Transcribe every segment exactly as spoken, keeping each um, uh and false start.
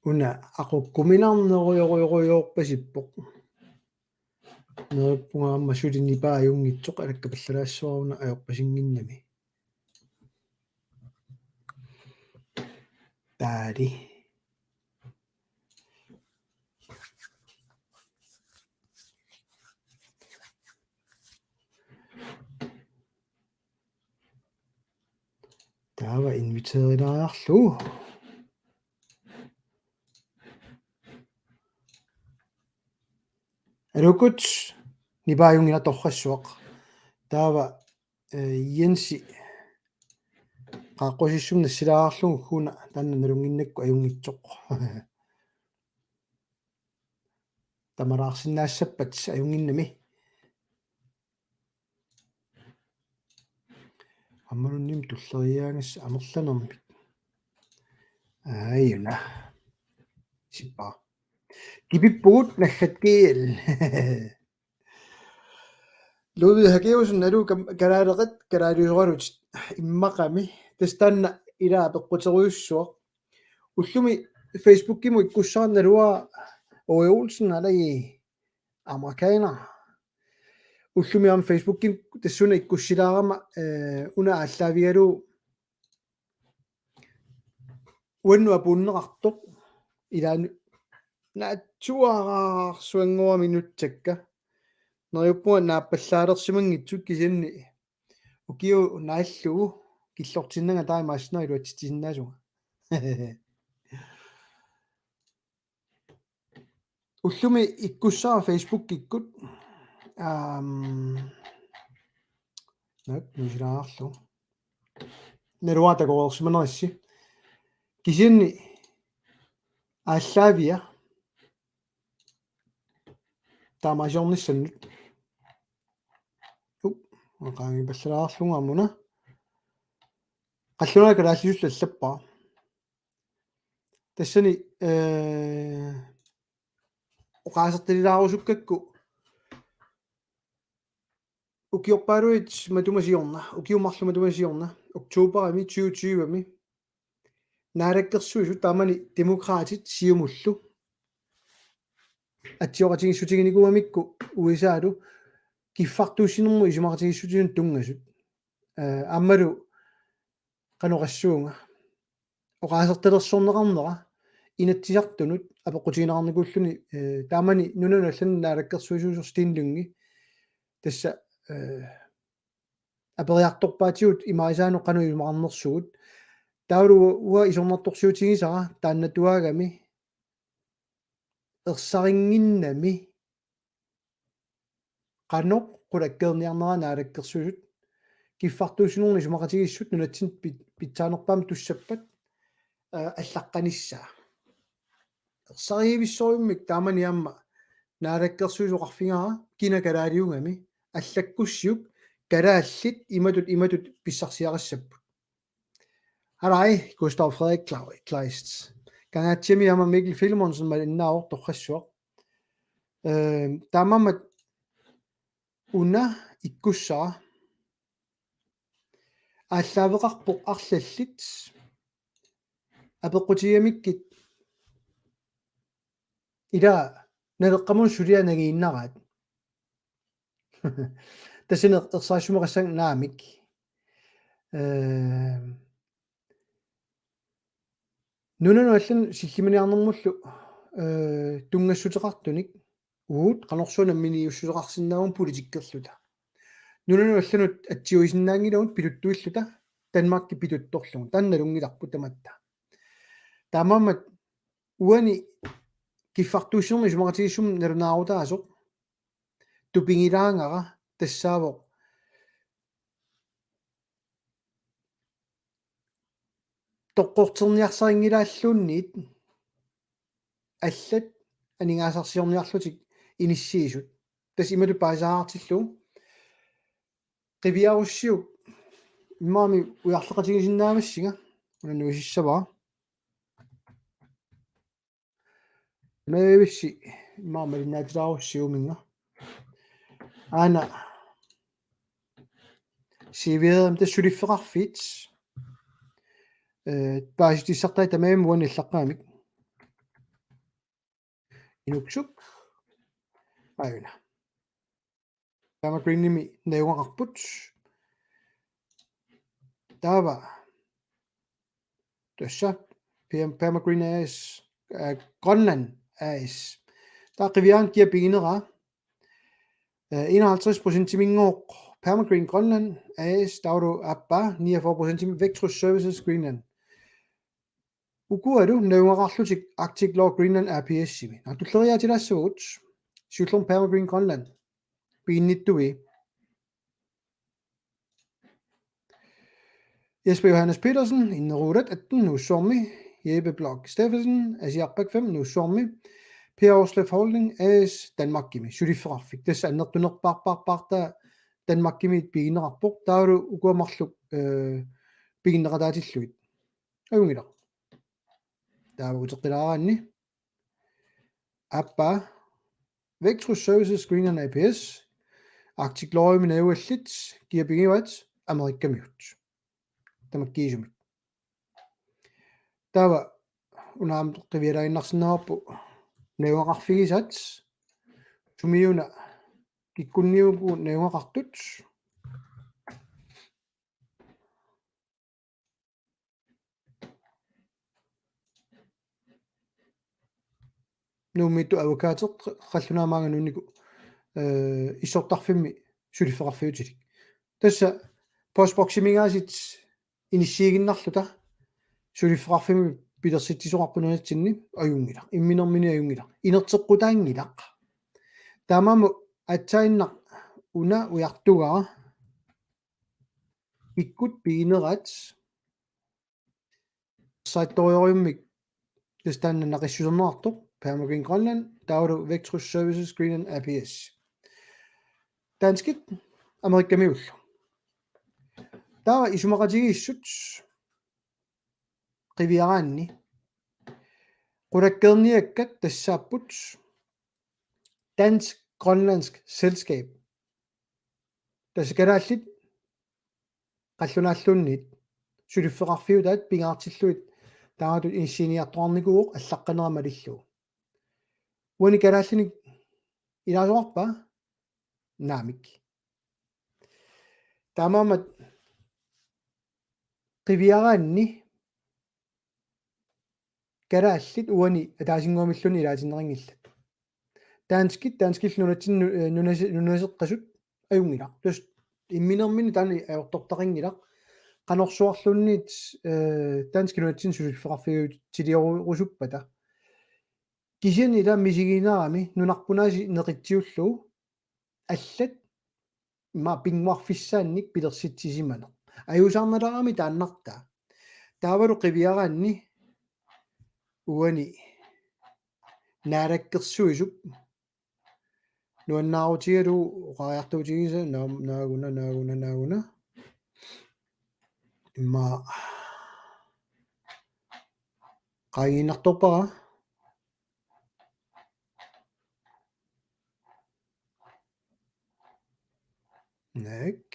Una aqukkuminarnerujorujorujoorpasippoq. Neriuppunga aamma suli nipaa ajunngitsoq alakkapallalaassuaruna ajorpasinnginnami. Taali. Taava inviteerilaarlugu. Aluukkut nipaa ajunngilaq torrassuaq. Taava, eh, Jensi qaaqqusissumik nassilaarlugu una taanna nalunnginnakku ajunngitsoq. Tamalaarsinnaassappat ajunnginnami. Aammalunnim tulleriiaagassaq amerlanermik. Aajuna. Sippa. Kipippugut naggat G L. Ludvig Hakkeusen, nalu kam-, kalaaleqit, kalaaliusoralutit immaqami. Tassa taanna ila apeqquterujussuaq. Ullumi Facebookimut ikkussara naluara Owe Olsen, alai amerikaner. Ullumi aamma Facebookimi tassuuna ikkussilaarama, eh, una aallaavigalugu uannut apuunneqartoq ilaanni naatsuararsuanngorami nutsakka. Neriuppunga naappallaalersimanngitsut kisianni ukiup naallugu killortinnanga taamaassinnera iluatsitsisinnaasunga. Ullumi ikkussara Facebookikkut. Aam, naak, nuisilaarlu. Naluara takoreersimanerissi. Kisianni aallaavia taamaasiornissannut. Up, qaangipallalaarlunga aamma una. Qallunaat kalaallisut allappaa. Tassani, eh, oqaasertalilaarusukkakku ukiorpaaluit matuma siorna, ukiut marluk matuma siorna, oktoberimi tyve tyvemi, Naalakkersuisut taamani Demokraatit Siumullu atsioqatigiissutiginikuugamikku U S A-lu kiffartuussinermut isumaqatigiissutisunut tunngasut. Eh, aammalu qanoq oqassuunga. Oqaasertalersorneqarnera Inatsisartunut apeqqutigineqarnikuulluni, eh, taamani nunanut allanut naalakkersuisuusoq Steen Lynge. Tassa, eh, aperiartorpaatigut imarisaanut qanoq isumaqarnersugut. Taavalu uanga isornartorsiutigisara taannatuaagami ersarinnginnami qanoq qulakkeerniarnera Naalakkersuisut kiffartuussinermut isumaqatigiissut nunatsinni pit-, pitsaanerpaamik tussappat, eh, allaqqanissaa. Ersarivissorujummik taamani aamma Naalakkersuisooqarfigara kina kalaaliugami allakkussiuk kalaallit imatut imatut pissarsiarissapput. Alai, Gustav Frederik Klau-, Kleist. Kangaatsiami aamma Mikkel Filemonsen malinnaavoq torrassuaq. Eh, taamaammat una ikkussara aallaaveqarpoq arlallit apeqqutigigamikkit ila Naleqqamut suliaq nangiinnaraat. Tassani ersarissumaqassanngilaq naamik. Eh, nunanut allanut sillimaniarnermullu, eh, tunngassuteqartunik uagut qanorsuaq namminiussuteqarsinnaavugut politikkerluta. Nunanut allanut atsiuisinnaanngilagut piluttuilluta Danmarki pituttorlugu. Taanna nalunngilarput tamatta. Taamaammat uani kiffartuussinermut isumaqatigiissummi nalunaarutaasoq tupigilaagara tassaavoq toqqorterniarsarinngilaarluunniit allat aningaasarsiorniarlutik inissiisut. Tassa imatut paasisaartillugu qiviarussiuk immaami ujarleqatigisinnaavassinga una nuisissavara. Meevissi immaqa malinnaatilaarussi Siumuminnga. Aana C V-rimi tassa suliffeqarfiit. Eh, paasitissartai tamarmik uani allaqqamik. Inuksuk. Aajuna. Perma Greenimi najugaqarput. Taava. Tassa. Perma Green A/S, øh, Grønland A/S. Taava qiviaraanni kia pigineraa. Øh, enoghalvtreds procentiminngaanniit Perma Green Grønland A/S, taavalu aappaa niogfyrre procentimik Vectrus Services Greenland. Ukualu najugaqarlutik Arctic Law Greenland A/S-imi. Naa, tulleriiaatilaassavagut. Siullermik Perma Green Greenland. Piginnittuui. Jesper Johannes Petersen, inneruulat atten Nuussuarmi, Jeppe Blok Steffensen, Asiarpak fem Nuussuarmi, Per Aarsleff Holding A/S Danmarkimi, suliffeqarfik. Tassa annertunerpaarpaarpaartaa Danmarkimi pigineqarpoq, taavalu ukua marluk, øh, piginneqataatillugit. Ajunngilaq. Taava uteqqilaaraanni. Aappaa. Vectrus Services Greenland A/S. Arctic Law-imi najugallit kia pigivaat Amerikamiut. Tamakkiisumik. Taava una aamma qivialaaginnarsinnaavarput najugaqarfigisaat. Sumiuna kikkunniupput najugaqartut. Nuummiittut avokaatit qallunaat maanga nuunniku, øh, issortarfimmi suliffeqarfiutilik. Tassa postboksiminngaanniit inissiiginnarluta suliffeqarfimmi pilersitsisoqarpoq nunatsinni, ajunngilaq. Imminermini ajunngilaq. Inerteqqutaanngilaq. Taamaammat aatsaannaq una ujartugaa kikkut pigineraat saattoriummik tassa taanna naqissuserneqartoq, Perma Green Greenland, taavalu Vectrus Services Greenland A/S. Danskit Amerikamiullu. Taava isumaqatigiissut qiviaraanni. Qulakkeerniakkat tassaapput Dansk Grønlandsk Selskab. Tassa kalaallit qallunaalluunniit suliffeqarfiutaat pingaartillugit taamatut inissiiniartoqarnikuuvoq allaqqanera malillugu. Uani kalaallinik ilaasoqarpa? Naamik. Taamaammat qiviaraanni kalaallit uani ataasinnguamilluunniit ilaatinneqanngillat. Danskit, danskillu nunatsinni nu-, øh, nunase-, nunaseqqasut ajunngilaq. Tassa imminermini taanna ajortortaqanngilaq. Qanorsuarluunniit, øh, danskit nunatsinni suliffeqarfiutilerusuppata. Kisianni ila misiginarami nunarput aasiit neqitsiullugu allat immaqa pinnguarfissaannik pilersitsisimaneq. Ajuusaarnalaarami taannartaa. Taavalu qiviaraanni uani Naalakkersuisup nuannaarutigalugu oqariartuutigisaa naam-, naaguna, naaguna, naaguna. Immaqa qaangiinnartorpara. Naak.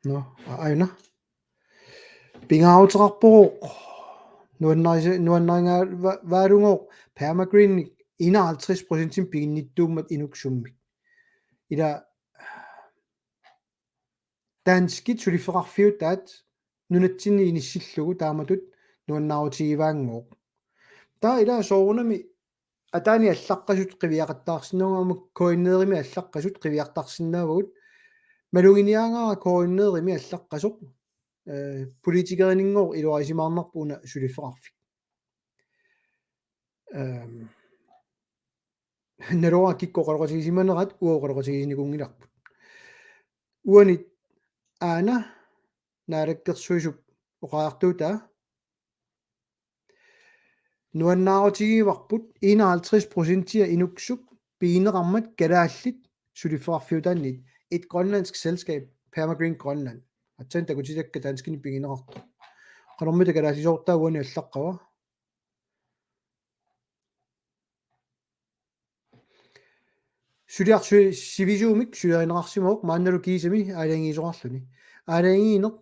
Nå, a-, aajuna. Pingaaruteqarpoq nuannarise-, nuannaringaa-, va-, vaalugooq Perma Greenip enoghalvtreds procentimik piginnittuummat inuksummik. Ila danskit suliffeqarfiutaat nunatsinni inissillugu taamatut nuannaarutigivaanngooq. Taava ila soorunami ataani allaqqasut qiviaqattaarsinnaavagut, aamma KNR-imi allaqqasut qiviartarsinnaavagut, maluginiagaara KNR-imi allaqqasoq, øh, politikerininngaanniit iluarisimaarnarpoq una suliffeqarfik. Øhm, naluara kikkut oqaloqatigisimanerat uagut oqaloqatigisinikuunngilarput. Uani aana Naalakkersuisup oqariartuutaa nuannaarutigivarput enoghalvtreds procentia inuksuk pigineqarmat kalaallit suliffeqarfiutaanniit, et grønlandsk selskab, Perma Green Greenland. Aatsaat takutitakka danskini pigineqartoq. Qanormita kalaallisoortaa uani allaqqava. Suliaq su-, sivisuumik suliarineqarsimavoq maannalu kiisami aalajangiisoqarluni. Aalajangiineq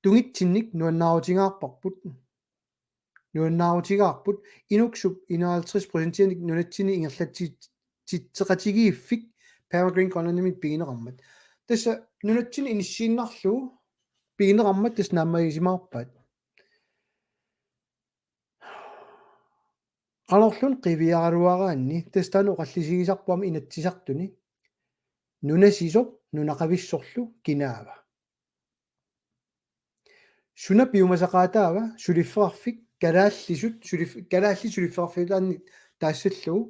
tungitsinnik nuannaarutigaarparput. nuannaarutigaarput, inuksup enoghalvtreds procentianik nunatsinni ingerlatsitseqatigiiffik Power Green Greenlandimit pigineqarmat. Tassa nunatsinni inissiinnarlugu pigineqarmat tassa naammagisimaarpaat. Qanorluunniit qiviaraluaraanni tassa taanna oqallisigisarput aamma Inatsisartuni. Nunasisoq nunaqavissorlu kinaava? Suna piumasaqaataava suliffeqarfik kalaallisut sulif-, kalaallit suliffeqarfiutaannik taassallugu?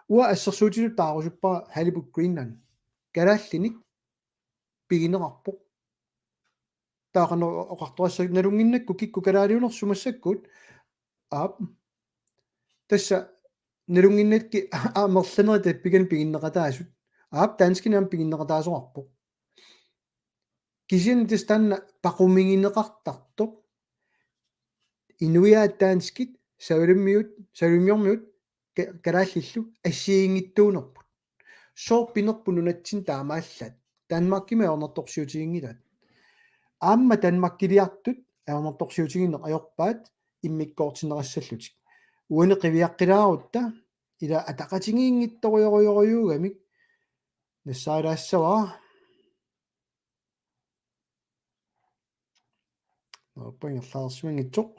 Uanga assersuutitut taarusuppara Halibut Greenland. Kalaallinik pigineqarpoq. Taava qanoq oqartoqassaaq, nalunnginnakku kikkut kalaaliunersut massakkut? Aap. Tassa nalunnginnakkit amerlanerit tappikani piginneqataasut. Aap, danskinik aamma piginneqataasoqarpoq. Kisianni tassa taanna paqumigineqartartoq. Inuiaat danskit, savalimmiut, savalimmiormiut, ka-, kalaallillu assigiinngitsuunerput. Sooq pinerput nunatsinni taamaallaat? Danmarkimi ajornartorsiutiginngilaat. Aamma Danmarkiliartut ajornartorsiutiginneq ajorpaat immikkoortinneqassallutik. Uani qiviaqqilaarutta ila ataqatigiinngitsorujorujussuugamik nassaarilaassavara. Nuppa ingerlaarsimanngitsoq.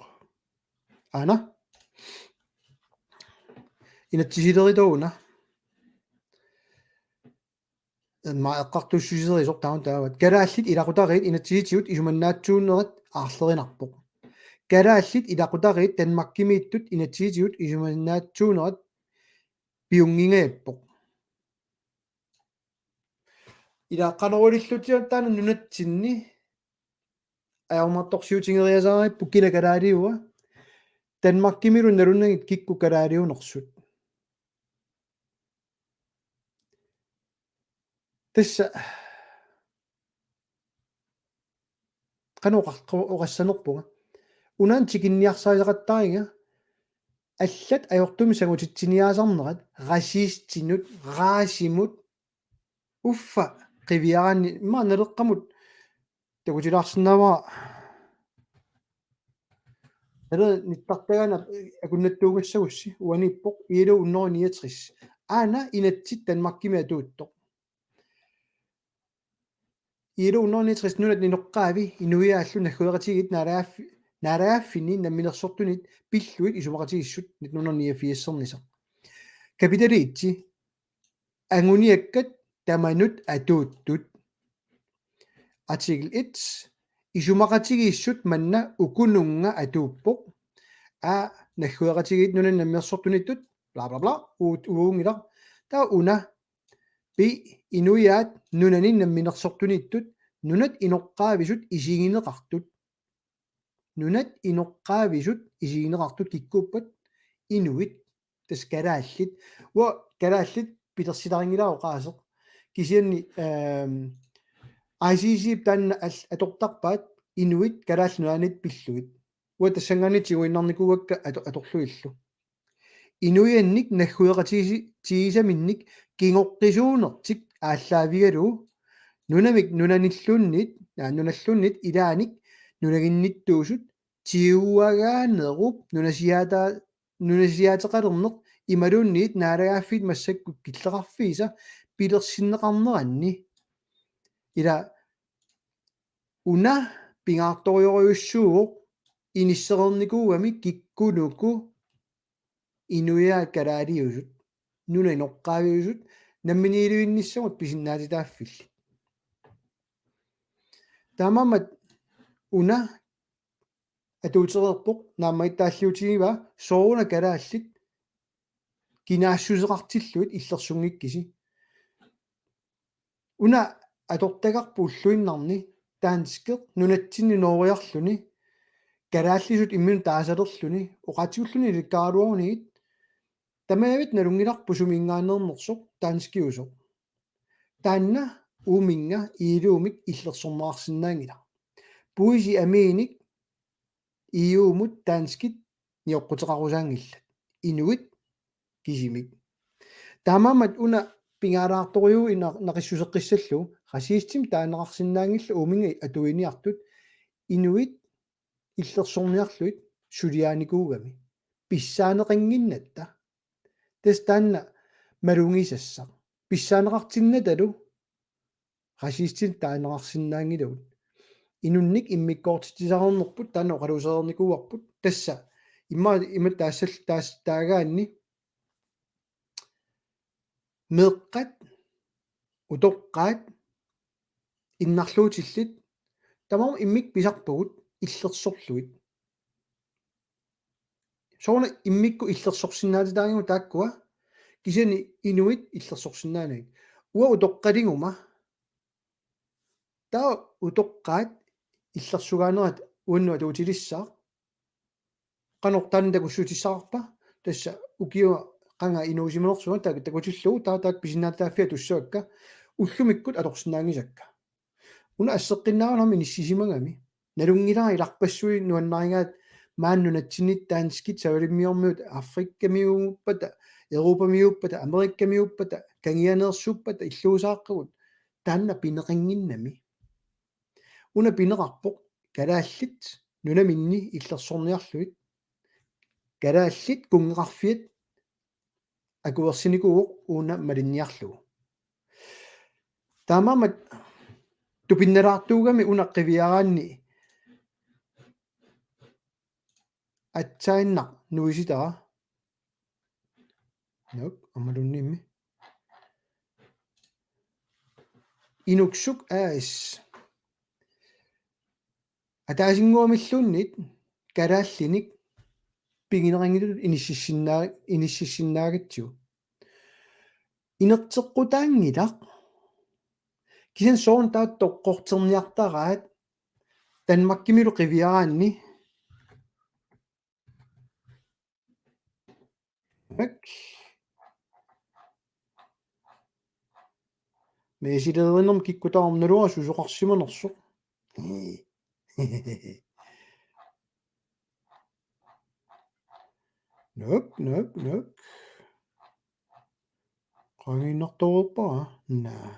Aana. Inatsisileritoq una. Immaqa eqqartuussiserisoq taanna taavat. Kalaallit ilaqutariit inatsisitigut isumannaatsuunerat aarlerinarpoq. Kalaallit ilaqutariit Danmarkimiittut inatsisitigut isumannaatsuunerat piunngingajappoq. Ila qanoq ililluta taanna nunatsinni ajornartorsiutigeriasaaripput kina kalaaliua? Danmarkimilu nalunnagit kikkut kalaaliunersut. Tassa qanoq oqar-, oqassanerpunga. Unaana tikinniarsarisaqattariga allat ajortumik sangutitsiniaasarnerat racistinut, racimut, uffa qiviaraanni immaqa Naleqqamut takutilaarsinnaavara. Nale-, nittartagaanni akunnattuugassagussi uaniippoq I L O hundrede niogtres. Aana inatsit Danmarkimi atuuttoq. I L O hundrede niogtres nunat inoqqaavi inuiaallu naggueqatigiit naalagaaffi-, naalagaaffinni namminersortunit pillugit isumaqatigiissut nitten hundrede niogfirs-ernisaq. Kapitali et. Anguniakkat tamanut atuuttut. Artikel et. Isumaqatigiissut manna ukununnga atuuppoq. A, naggueqatigiit nunani namminersortuniittut, bla, bla, bla, uut-, uunngilaq. Taava una. B, inuiaat nunani namminersortuniittut nunat inoqqaavisut isigineqartut. Nunat inoqqaavisut isigineqartut kikkuuppat? Inuit, tassa kalaallit. Uanga kalaallit pilersitarinngilara oqaaseq. Kisianni, ehm, I C C taanna al-, atortarpaat inuit Kalaallit Nunaanniit pillugit. Uanga tassanngaanniit tiguinnarnikuuakka ato-, atorlugillu. Inuiannik naggueqatigiisi-, tigisaminnik kingoqqisuunertik aallaavigalugu nunamik nunanilluunniit, aa, nunalluunniit ilaanik nunaginnittuusut tiguagaanerup nunasiaataa-, nunasiaateqalerneq imaluunniit naalagaaffiit massakkut killeqarfiisa pilersinneqarneranni. Ila una pingaartorujorujussuuvoq inissereernikuugami kikkunuku inuiaat kalaaliusut, nunat inoqqaaviusut, namminiilivinnissamut pisinnaatitaaffillit. Taamaammat una atuutereerpoq, naammagittaalliutigivaa sooruna kalaallit kinaassuseqartillugit illersunngikkisi. Una atortagarput ulluinnarni danskeq nunatsinni nooriarluni, kalaallisut imminut taasalerluni, oqaatigulluunniit ilikkaraluarunigit, tamanna nalunngilarput suminngaanneernersoq danskiusoq. Taanna uuminnga I L O-mik illersorneqarsinnaanngilaq. Puisit amiinik I U-mut danskit nioqquteqarusaanngillat. Inuit kisimik. Taamaammat una pingaalaartorujuuvoq ina-, naqissuseqqissallugu, racistimik taaneqarsinnaanngillat uuminnga atuiniartut, inuit illersorniarlugit suliarinikuugami. pissaaneqannginnatta. Tassa taanna malugisassaq. Pissaaneqartinnatalu racistit taaneqarsinnaanngilagut. Inunnik immikkoortitsisarnerput taanna oqaluusereernikuuarput. Tassa imma imma taassal taas taagaanni meeqqat, utoqqaat, innarluutillit, tamarmik immikkut pisarpagut illersorlugit. Soorunami immikkut illersorsinnaatitaagigut taakkua, kisianni inuit illersorsinnaanagit. Uanga utoqqaliguma, taava utoqqaat illersugaanerat uannut atuutilissaaq. Qanoq taanna takussutissaqarpa? Tassa ukiut qanga inuusimanersunga taak-, takutillugu taava taakku pisinnaatitaaffia tussavakka ullumikkut atorsinnaanngisakka. Una asseqqinnaarami inissisimagami. Nalunngilara ilarpassui nuannarigaat maani nunatsinni danskit savalimmiormiut Afrikamiuuppata, Europamiuuppata, Amerikamiuuppata, kangianeersuuppata illuusaaqqagut taanna pineqannginnami. Una pineqarpoq kalaallit nunaminni illersorniarlugit. Kalaallit kunngeqarfiat akuersinikuuvoq una malinniarlugu. Taamaammat tupinnalaartuugami una qiviaraanni atsainnaq nuisitara. Nuuk, aammaluunniimmi. Inuksuk A/S. Ataasinnguamilluunniit kalaallinik pigineqanngitsutut inississinnaa-, inississinnaagatsigit. Inerteqqutaanngilaq. Kisianni soorunami taava toqqorterniartaraat Danmarkimilu qiviaraanni. Tak. Meesilerinermi kikkut tamarmik naluara susoqarsimanersoq. Nuuk, nuuk, nuuk. Qaangiinnartoreerpara. Naa.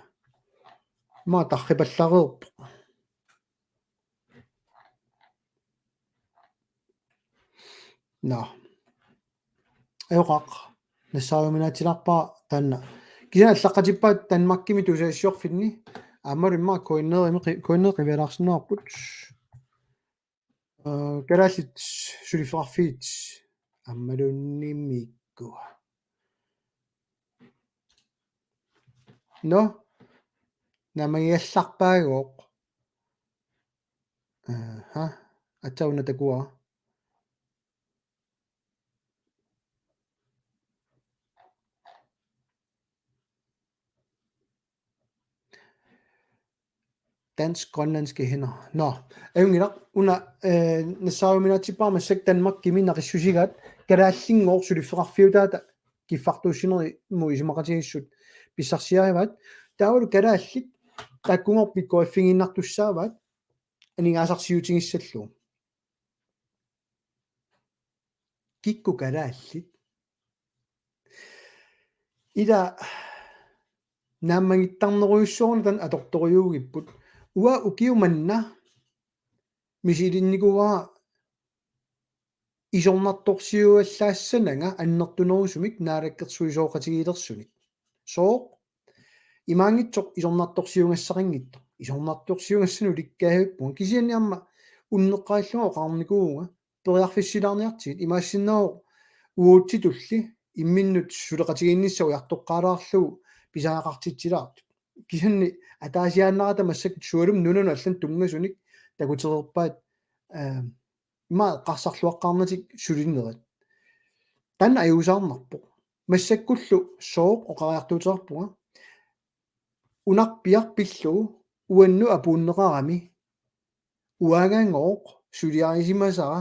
Ima tarripallareerpoq. Nå. Ajoqaaq. Nassaaruminaatsilaarpara taanna. Kisianni allaqqatippaat Danmarkimi tusagassiorfinni. Aammalu immaqa K N R-imi qi-, K N R qivialaarsinnaarput. Ee, kalaallit suliffeqarfiit aammaluunniimmikkut. Nå, naammagigallarpaagooq. Aha, aatsaat una takuara. Dansk-grønlandske hænder. Nå, ajunngilaq, una, eh, nassaaruminaatsippara massakkut Danmarkimi naqissusigaat kalaallinngooq suliffeqarfiutaata kiffartuussinerimut isumaqatigiissut pissarsiarivaat. Taavalu kalaallit taakkununnga pikkoriffigiinnartussaavaat aningaasarsiutigissallugu. Kikkut kalaallit? Ila naammagittarnerujussuarnut taanna atortorujuugipput. Uanga ukioq manna misilinnikuuara isornartorsiuallaassananga annertunerusumik naalakkersuisooqatigiilersunik. Sooq? Imaanngitsoq isornartorsiugassaqanngitsoq. Isornartorsiugassanut ulikkaavippunga. Kisianni aamma unneqqarillunga oqarnikuuvunga periarfissilaarniartigit, imaassinnaavoq uagutsitulli imminnut suleqatigiinnissaq ujartoqqaalaarlugu pisariaqartitsilaartut. Kisianni ataasiaannarata massakkut sualummik nunanut allanut tunngasunik takutereerpaat, eh, ima eqqarsarluaqqaarnatik sulinerit. Taanna ajuusaarnarpoq. Massakkullu sooq oqariartuuteqarpunga. Unarpiaq pillugu uannut apuunneqarami uangangooq suliarisimasara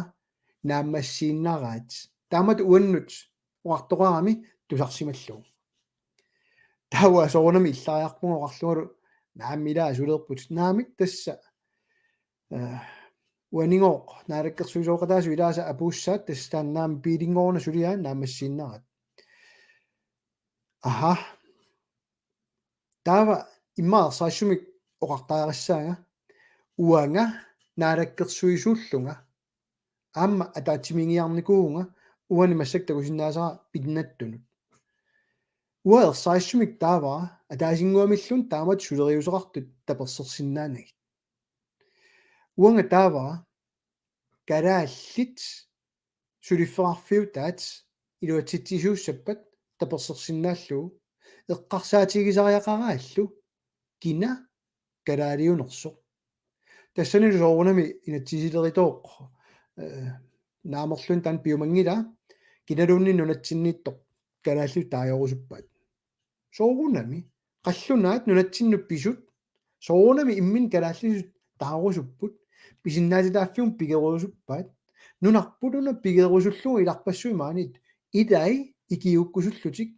naammassiinnaraat. Taamatut uannut oqartoqarami tusarsimallugu. Taava soorunami illariarpunga oqarlungalu naamik ilaa suleerput. Naamik tassa. Eh, uaningooq naalakkersuisooqataasut ilaasa apuussaat tassa taanna naamik biilinngoruna suliaa naammassiinnaraat. Aha. Taava immaqa erseqqissumik oqartariaqassaanga. Uanga naalakkersuisuullunga aamma ataatsimiigiarnikuuvunga uani massakkut takusinnaasara pinnattunut. Uanga ersarissumik taava ataasinnguamilluunniit taamatut suleriuseqartut tapersersinnaanagit. Uanga taava kalaallit suliffeqarfiutaat iluatsitsisuussappat tapersersinnaallugu eqqarsaatigisariaqaraallu kina kalaaliunersoq. Tassanilu soorunami inatsisileritoq, eh, naamerluinnaq taanna piumanngilaa, kinaluunniit nunatsinniittoq kalaallisut taajorusuppaat. Soorunami qallunaat nunatsinnut pisut soorunami imminut kalaallisut taarusupput, pisinnaatitaaffiup pigerusuppaat, nunarput una pigerusullugu ilarpassui maaniit ilai ikiuukkusullutik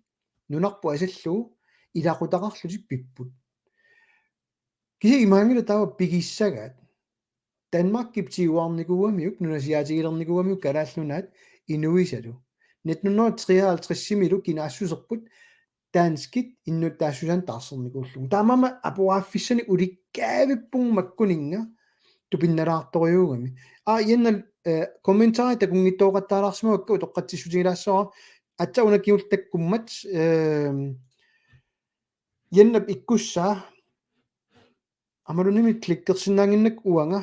nunarput asallugu ilaqutaqarlutik pipput. Kisianni imaanngilaq taava pigissagaat. Danmarkip tiguarnikuugamiuk, nunasiaatigilernikuugamiuk Kalaallit Nunaat inuisalu. Nitten hundrede og treoghalvtreds-imilu kinaassuserput danskit innuttaassusaannik taarsernikuullugu. Taamaammat aporaaffissanik ulikkaavippugut makkuninnga tupinnalaartorujuugami. Aa, Jennal, eh, kommentarit takunngitsooqattaalaarsimavakka utoqqatsissutigilaassavara. Aatsaat una kingulleq takkummat, eh, Jennap ikkussaa. Aammalumi klikkersinnaannginnakku uanga,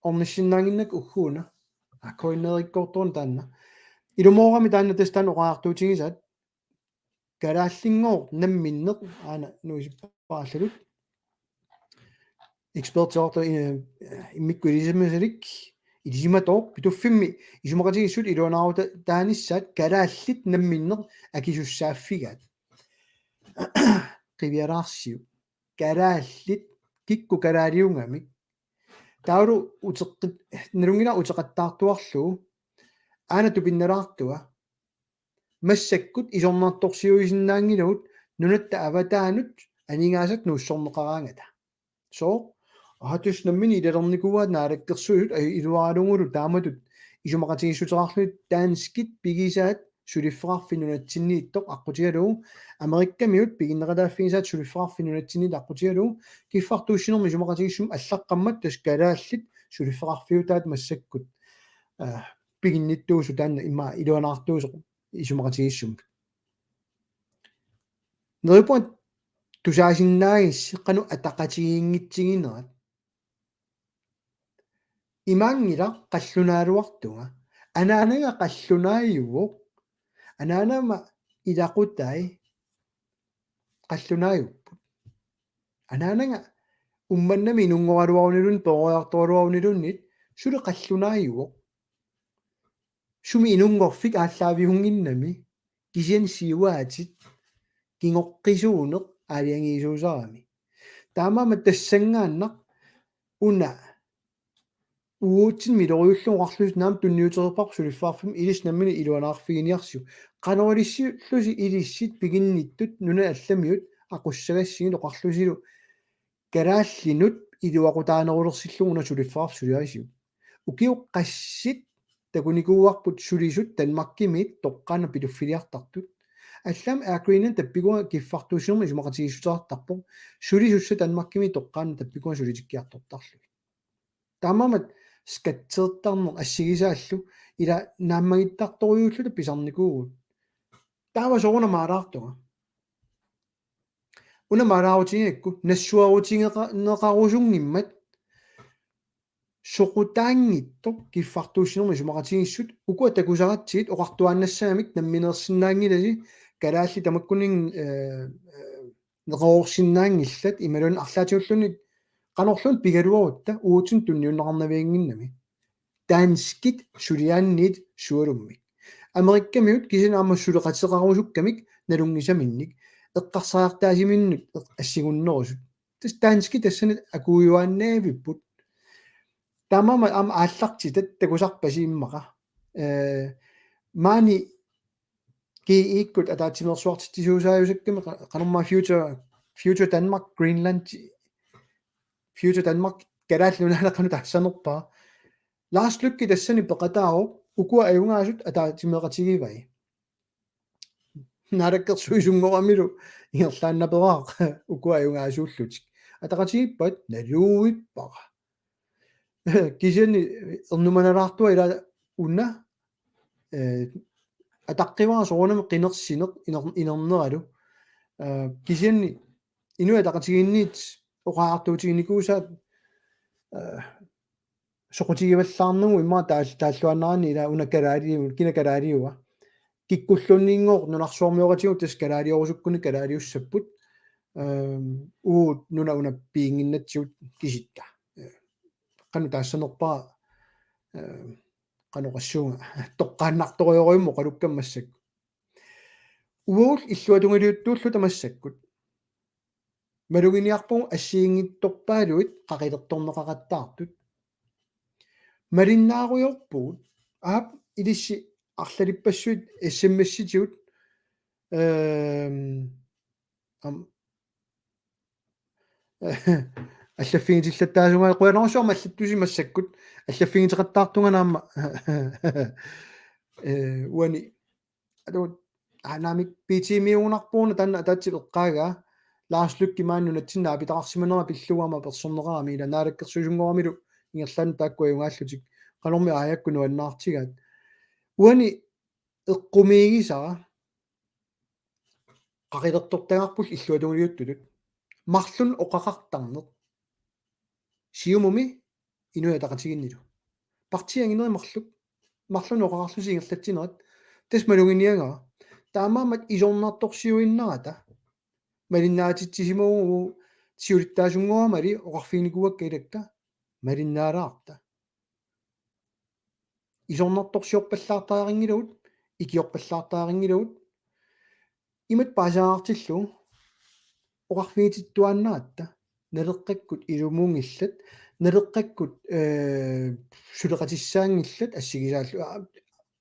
ornissinnaannginnakku ugguuna. Akoinnerikkoortuun taanna. Ilumoorami taanna tassa taanna oqariartuutigisaat. Kalaallinngooq namminneq aana nuisippaallatut. Ekspertiortu, eh, immikkut ilisimasalik, ilisimatooq, Pituffimmi isumaqatigiissut iluanaarutaanissaat kalaallit namminneq akisussaaffigaat. Qiviaraarsiuk. Kalaallit, kikkut kalaaliugamik. Taavalu uteqqit-, nalunngilara uteqattaartuarlugu. Aana tupinnalaartua. Massakkut isornartorsiuisinnaanngilagut nunatta avataanut aningaasat nuussorneqaraangata. Sooq? Aa, tassa nammineq ilalernikuuaat naalakkersuisut, aa, iluaralugulu taamatut isumaqatigiissuteqarlugit danskit pigisaat suliffeqarfik nunatsinniittoq aqqutigalugu, Amerikkamiut piginneqataaffigisaat suliffeqarfik nunatsinniittoq aqqutigalugu, kiffartuussinermi isumaqatigiissummik allaqqammat tassa kalaallit suliffeqarfiutaat massakkut, aa, piginnittuusut taanna immaqa iluanaartuusoq isumaqatigiissummik. Neriuppunga tusaasinnaagissi qanoq ataqatigiinngitsiginerat. Imaanngilaq qallunaaluartunga. Anaanaga qallunaajuvoq. Anaanama ilaqutai qallunaajupput. Anaanaga Uummannami inunngoraluaruniluunniit, peroriartoraluaruniluunniit, suli qallunaajuvoq. Sumi inunngorfik aallaaviunnginnami, kisianni siuaatit, kingoqqisuuneq aalajangiisuusarami. Taamaammat tassanngaannaq una uatsinnut miloriullugu oqarlusi naamik tunniutereerparput suliffeqarfimmut ilissi nammineq iluanaarfiginiarsiuk. Qanoq ilissiullusi ilissi piginnittut nunat allamiut aqussagassigit oqarlusilu kalaallinut iluaqutaanerulersillugu una suliffeqarfik suliarisiuk. Ukiut qassit takunikuuarput sulisut Danmarkimiit toqqaannaq pituffiliartartut. Allaammi Air Greenland tappikua kiffartuussinermi isumaqatigiissuteqartarpoq. Sulisussat Danmarkimiit toqqaannaq tappikua sulitikkiartortarlugit. Taamaammat skatsertarneq assigisaallu ila naammagittartorujuulluta pisarnikuuvugut. Taava soorunami maalaartunga. Una maalaarutigigakku nassuerutigeqa-, neqarusunngimmat soqutaanngitsoq kiffartuussinermi isumaqatigiissut ukua takusaratsigit oqartuaannassagamik nammineersinnaanngilasi kalaallit tamakkuninnga, eh, eh, neqeroorsinnaanngillat imaluunniit arlaatigulluunniit qanorluunniit pigaluarutta uatsinnut tunniunneqarnaviannginnami. Danskit suliaanniit sualummik. Amerikkamiut kisianni aamma suleqateqarusukkamik nalunngisaminnik. Eqqarsariartaasiminnut eq-, assigunnerusut. Tassa danskit tassani akuujuaannavipput. Taamaammat aamma aallartitat takusarpasi immaqa. Eh, maani G E-kkut ataatsimeersuartitsisuusaajusakkami qa-, qanormaa Future, Future Denmark, Greenland, Future Denmark, Kalaallit Nunaanni qanoq taassanerpara. Lars Løkke tassani peqataavoq ukua ajugaasut ataatsimeeqatigivai. Naalakkersuisunngoramilu ingerlaannaperaaq ukua ajugaasuullutik. Ataqatigiippat naluvippara. Kisianni ernumanalaartua ila una, eh, ataqqivara soorunami qinersineq iner-, inerneralu. Eh, kisianni Inuit Ataqatigiinniit oqariartuutiginikuusaat, eh, soqutigivallaarnagu immaqa taal-, taalluaannaraanni ila una kalaaliu-, kina kalaaliua. Kikkulluunniinngooq nunarsuarmioqatigut tassa kalaaliorusukkunik kalaaliussapput. Ehm, uagut nuna una piinnginnatsigut kisitta. Eh, qanoq taassanerpara, eh, qanoq oqassuunga. Toqqaannartorujorujummik oqalukkama massakkut. Uagut illuatungiliuttuulluta massakkut. Maluginiarpugut assigiinngitsorpaaluit qaqilertorneqaqattaartut. Malinnaarujoorpugut. Aap, ilissi arlalippassuit S M S-itigut. Ehm, am-, allaffigitillattaasunga, qujanarsuaq allattusi massakkut, allaffigiteqattaartunga aamma. Eh, uani, atu, aa, naamik, P T-miugunarpoq una taanna ataatsip eqqaagaa, Lars Løkke Rasmussen nunatsinni naapitaqarsimanera pillugu aamma apersorneqarami, ila naalakkersuisunngoramilu ingerlaannaq taakku ajugaallutik, qanormi aajakku nuannaartigaat. Uani eqqumiigisara qaqilertortagarput illuatungiliuttutut. Marlunnik oqaqartarneq. Siumumi Inuit Ataqatigiinnilu. Partiit anginerit marluk. Marlunnik oqaqarlusi ingerlatsinerat. Tassa maluginiagara. Taamaammat isornartorsiuinnarata. Malinnaatitsisimavugut siulittaasunngoramali oqarfiginikuuakka ilakka. Malinnaalaarta. Isornartorsiorpallaartariaqanngilagut, ikiorpallaartariaqanngilagut, imatut paasisaartillugu oqarfigitittuaannaratta, naleqqakkut ilumuunngillat, naleqqakkut, eh, suleqatissaanngillat assigisaallu. Aa,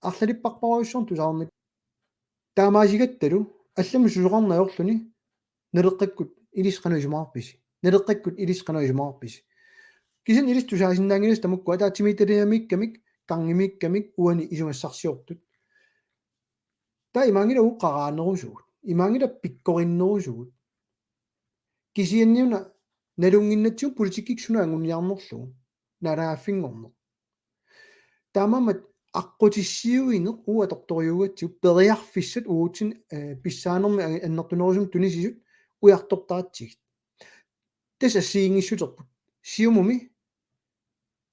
arlalipparparujussuarnik tusarnikuuara. Taamaasigattalu, allamik susoqarneq ajorluni, naleqqakkut ilissi qanoq isumaqarpisi. Naleqqakkut ilissi qanoq isumaqarpisi. Kisianni ilissi tusaasinnaanngilassi tamakku ataatsimiititaliamiikkamik, karngimiikkamik, uani isumassarsiortut. Taava imaanngilaq uagut qaraanerusugut. Imaanngilaq pikkorinnerusugut. Kisianniuna nalunnginnatsigu politikkikkut suna anguniarnerlugu. Naalagaaffinngorneq. Taamaammat aqqutissiuineq uagut atortorujuugatsigu periarfissat uagutsinnut, eh, pissaanermik an-, annertunerusumik tunisisut ujartortaratsigit. Tassa assigiinngissuterput. Siumumi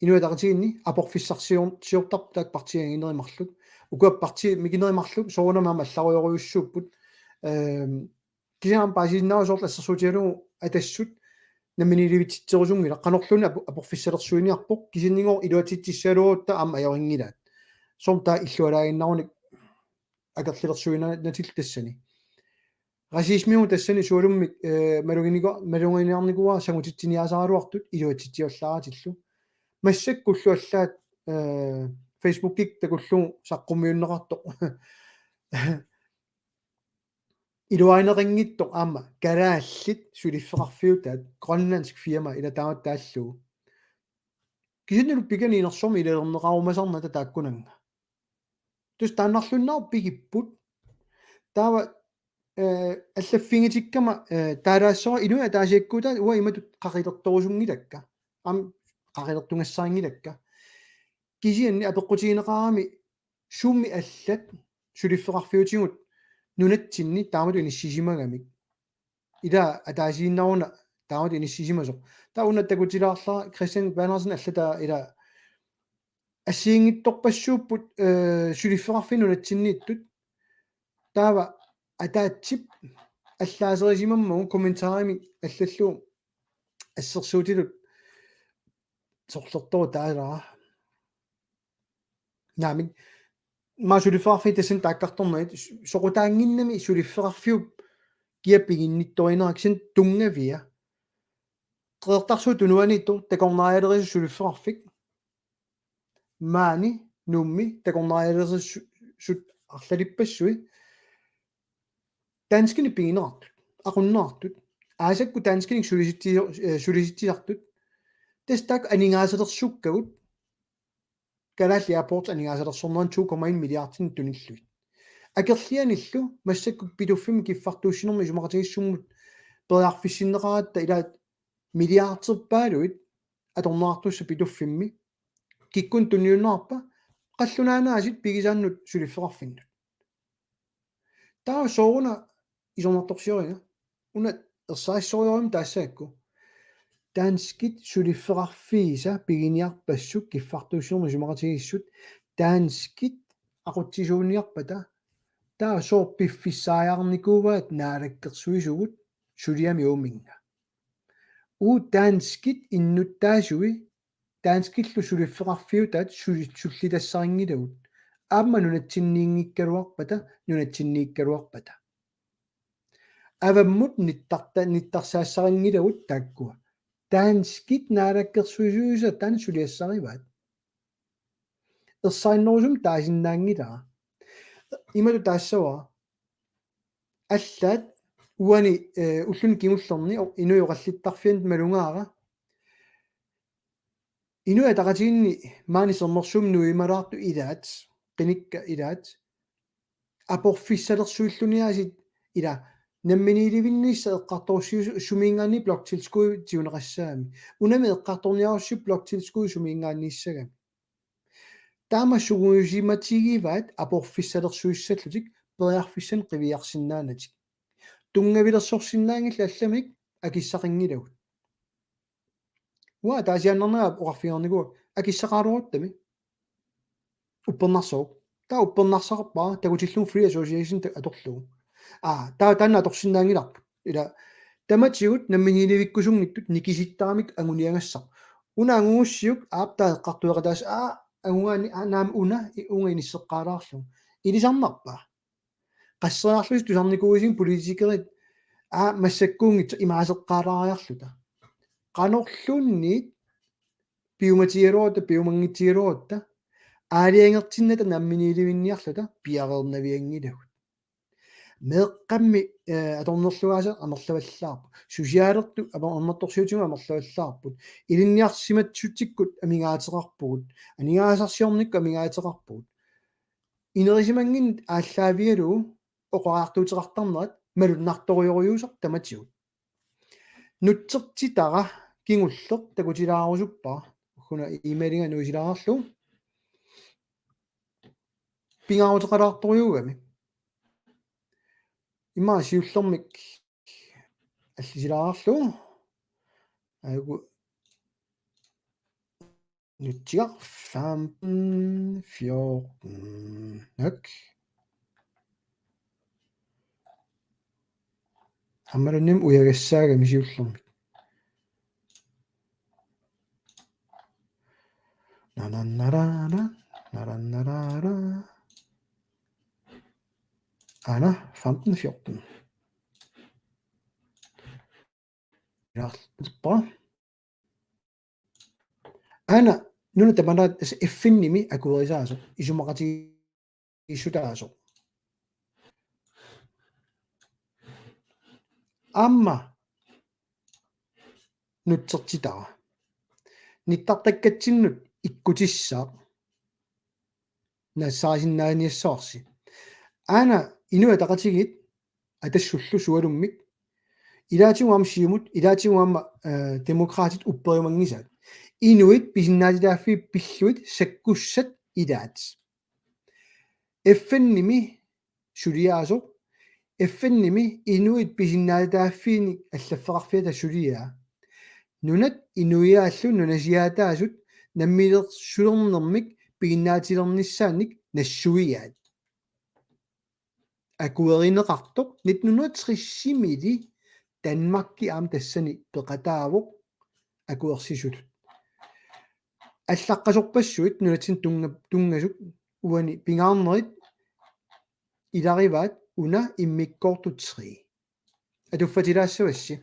Inuit Ataqatigiinni aporfissarsior-, siortarput taakku partiit anginerit marluk. Ukua partiit mikinerit marluk soorunami aamma allarujorujussuupput. Ehm, Kisianni paasisinnaavoq soorlu assersuutigalugu Atassut namminiilivitsitserusunngilaq, qanorluunniit apu-, aporfissalersuiniarpoq, kisiannigooq iluatsitsissagaluarutta aamma ajorinngillat. Soorlu taava illualaaginnarunik akerlilersuinatik tassani. Racismiuvoq tassani sualummik, eh, maluginiko-, maluginiarnikuuara sangutitsiniaasaraluartut iluatsitsivallaaratillu. Massakkullu allaat, eh, Facebookikkut takullugu saqqummiunneqartoq. Iluarineqanngitsoq aamma kalaallit suliffeqarfiutaat, grønlandsk firma ila taamatut taallugu. Kisiannilu pikani inersuarmi ilalerneqarumasarnata taakkunannga. Tassa taannarluinnarput pigipput. Taava, eh, allaffigitikkama, eh, taalaassavara inuit ataasiakkuutaat uanga imatut qaqilertorusunngilakka. Aamma qaqilertugassarinngilakka. Kisianni apeqqutigineqarami suummi allat suliffeqarfiutigut nunatsinni taamatut inissisimagamik. Ila ataasiinnaruna taamatut inissisimasoq. Taava una takutilaarlara Christian Bernersen allataa ila assigiinngitsorpassuupput, eh, suliffeqarfiit nunatsinniittut. Taava ataatsip allaaserisimammagu kommentarimi allallugu assersuutigalugu sorlertoq taalaara. Naamik, aamma suliffeqarfiit tassani taakkartornerat, soqutaannginnami suliffeqarfiup kia piginnittorinerat kisianni tunngavia. Qeqertarsuup Tunuaniittoq takornarialerisut suliffeqarfik. Maani Nuummi takornarialerisut arlalippassuit. Danskinik pigineqartut, aqunneqartut, aasakkut danskinik sulisitsi-, eh, sulisitsisartut, tassa taakku aningaasalersukkavut, Kalaallit Airports aningaasalersorneranni to komma en milliardinik tunillugit. Akerlianillu massakkut Pituffimmi kiffartuussinermi isumaqatigiissummut periarfissinneqaratta ilaat milliarderpaaluit atorneqartussat Pituffimmi, kikkunnut tunniunneqarpa, qallunaanaasit pigisaannut suliffeqarfinnut. Taava sooruna isornartorsiorina. Una ersarissorujussuarmik taassagakku. Danskit suliffeqarfiisa piginiarpassuk kiffartuussinermi isumaqatigiissut danskit aqutsisuuniarpata. Taava sooq piffissaajaarnikuuaat naalakkersuisugut suliami uuminnga. Uu danskit innuttaasui danskillu suliffeqarfiutaat suli-, sullitassarinngilagut. Aamma nunatsinniinngikkaluarpata, nunatsinniikkaluarpata. Avammut nittarta-, nittarsaassarinngilagut taakkua. Danskit naalakkersuisuisa taanna suliassarivaat. Ersarinnerusumik taasinnaanngilara. Imatut taassavara. Allaat uani, eh, ulluni kingullerni o-, inuit oqallittarfianni malugaara. Inuit Ataqatigiinni maani Sermersuumi nuimalaartut ilaat, qinikkat ilaat, aporfissalersuilluniaasiit ila namminiilivinnissaq eqqartorussiusoq sumiinngaanniit bloktilskud tiguneqassaammat. Unami eqqartorniarussi bloktilskud sumiinngaanniissagami. Taama sungiusimatigivaat aporfissalersuissallutik periarfissanik qiviarsinnaanatik. Tunngavilersorsinnaanngillat allamik akissaqanngilagut. Uanga ataasiaannarnera oqarfigereernikuuara akissaqaraluaruttami. Uppernarsoq. Taava uppernarsaqarpara takutillugu Free Association ta-, atorlugu. Aa, taava taanna atorsinnaanngilarput. Ila tamatigut namminiilivikkusunngitsut nikisittaramik anguniagassaq. Una angugussiuk aap taava eqqartueqataasoq aa angugaanni aa naamik una i-, uunga inisseqqaalaarlugu. Ilisarnarpa? Qasseriarlusi tusarnikuuisigut politikerit aa massakkuunngitsoq imaaseqqaalaariarluta. Qanorluunniit piumatigaluarutta, piumanngitsigaluarutta, aalajangertinnata namminiilivinniarluta piareernavianngilagut. Meeqqammi, eh, atornerlugaasa amerlavallaarput. Susiaalertut amer-, amerlanertorsiutigut amerlavallaarput. Ilinniarsimassutsikkut amigaateqarpugut. Aningaasarsiornikkut amigaateqarpugut. Inerisimannginnit aallaavigalugu oqariartuuteqartarnerat malunnartorujussuusarpoq tamatigut. Nutsertitara kingulleq takutilaarusuppara. Una e-mailinga nuisilaarlugu. Pingaaruteqalaartorujuugami. Immaqa siullermik allisilaarlugu. Aajuku Nutsiaq femten fjorten. Nok. Aammalunnim ujagassaagami siullermik. Nananarara, nananarara. Aana femten fjorten. Ilaarlupa. Aana nuna tamalaat, altså, F N-imi akuerisaasoq, isumaqatigiissutaasoq. Aamma nutsertitara. Nittartakkatsinnut ikkutissaaq. Nassaarisinnaaniassavarsi. Aana Inuit Ataqatigiit Atassullu sualummik. Ilaatigut aamma Siumut, ilaatigut aamma, eh, Demokraatit upperimanngisaat. Inuit pisinnaatitaaffii pillugit sakkussat ilaat. F N-imi suliaasoq, F N-imi inuit pisinnaatitaaffiinik allaffeqarfiata suliaa. Nunat inuiaallu nunasiaataasut namminersulernermik piginnaatilernissaannik nassuiaat. Akuerineqartoq nitten hundrede og tres-imili Danmarki aamma tassani peqataavoq akuersisutut. Allaqqasorpassuit nunatsinni tunnga-, tunngasut uani pingaarnerit ilarivaat una immikkoortoq tre. Atuffatilaassavassi,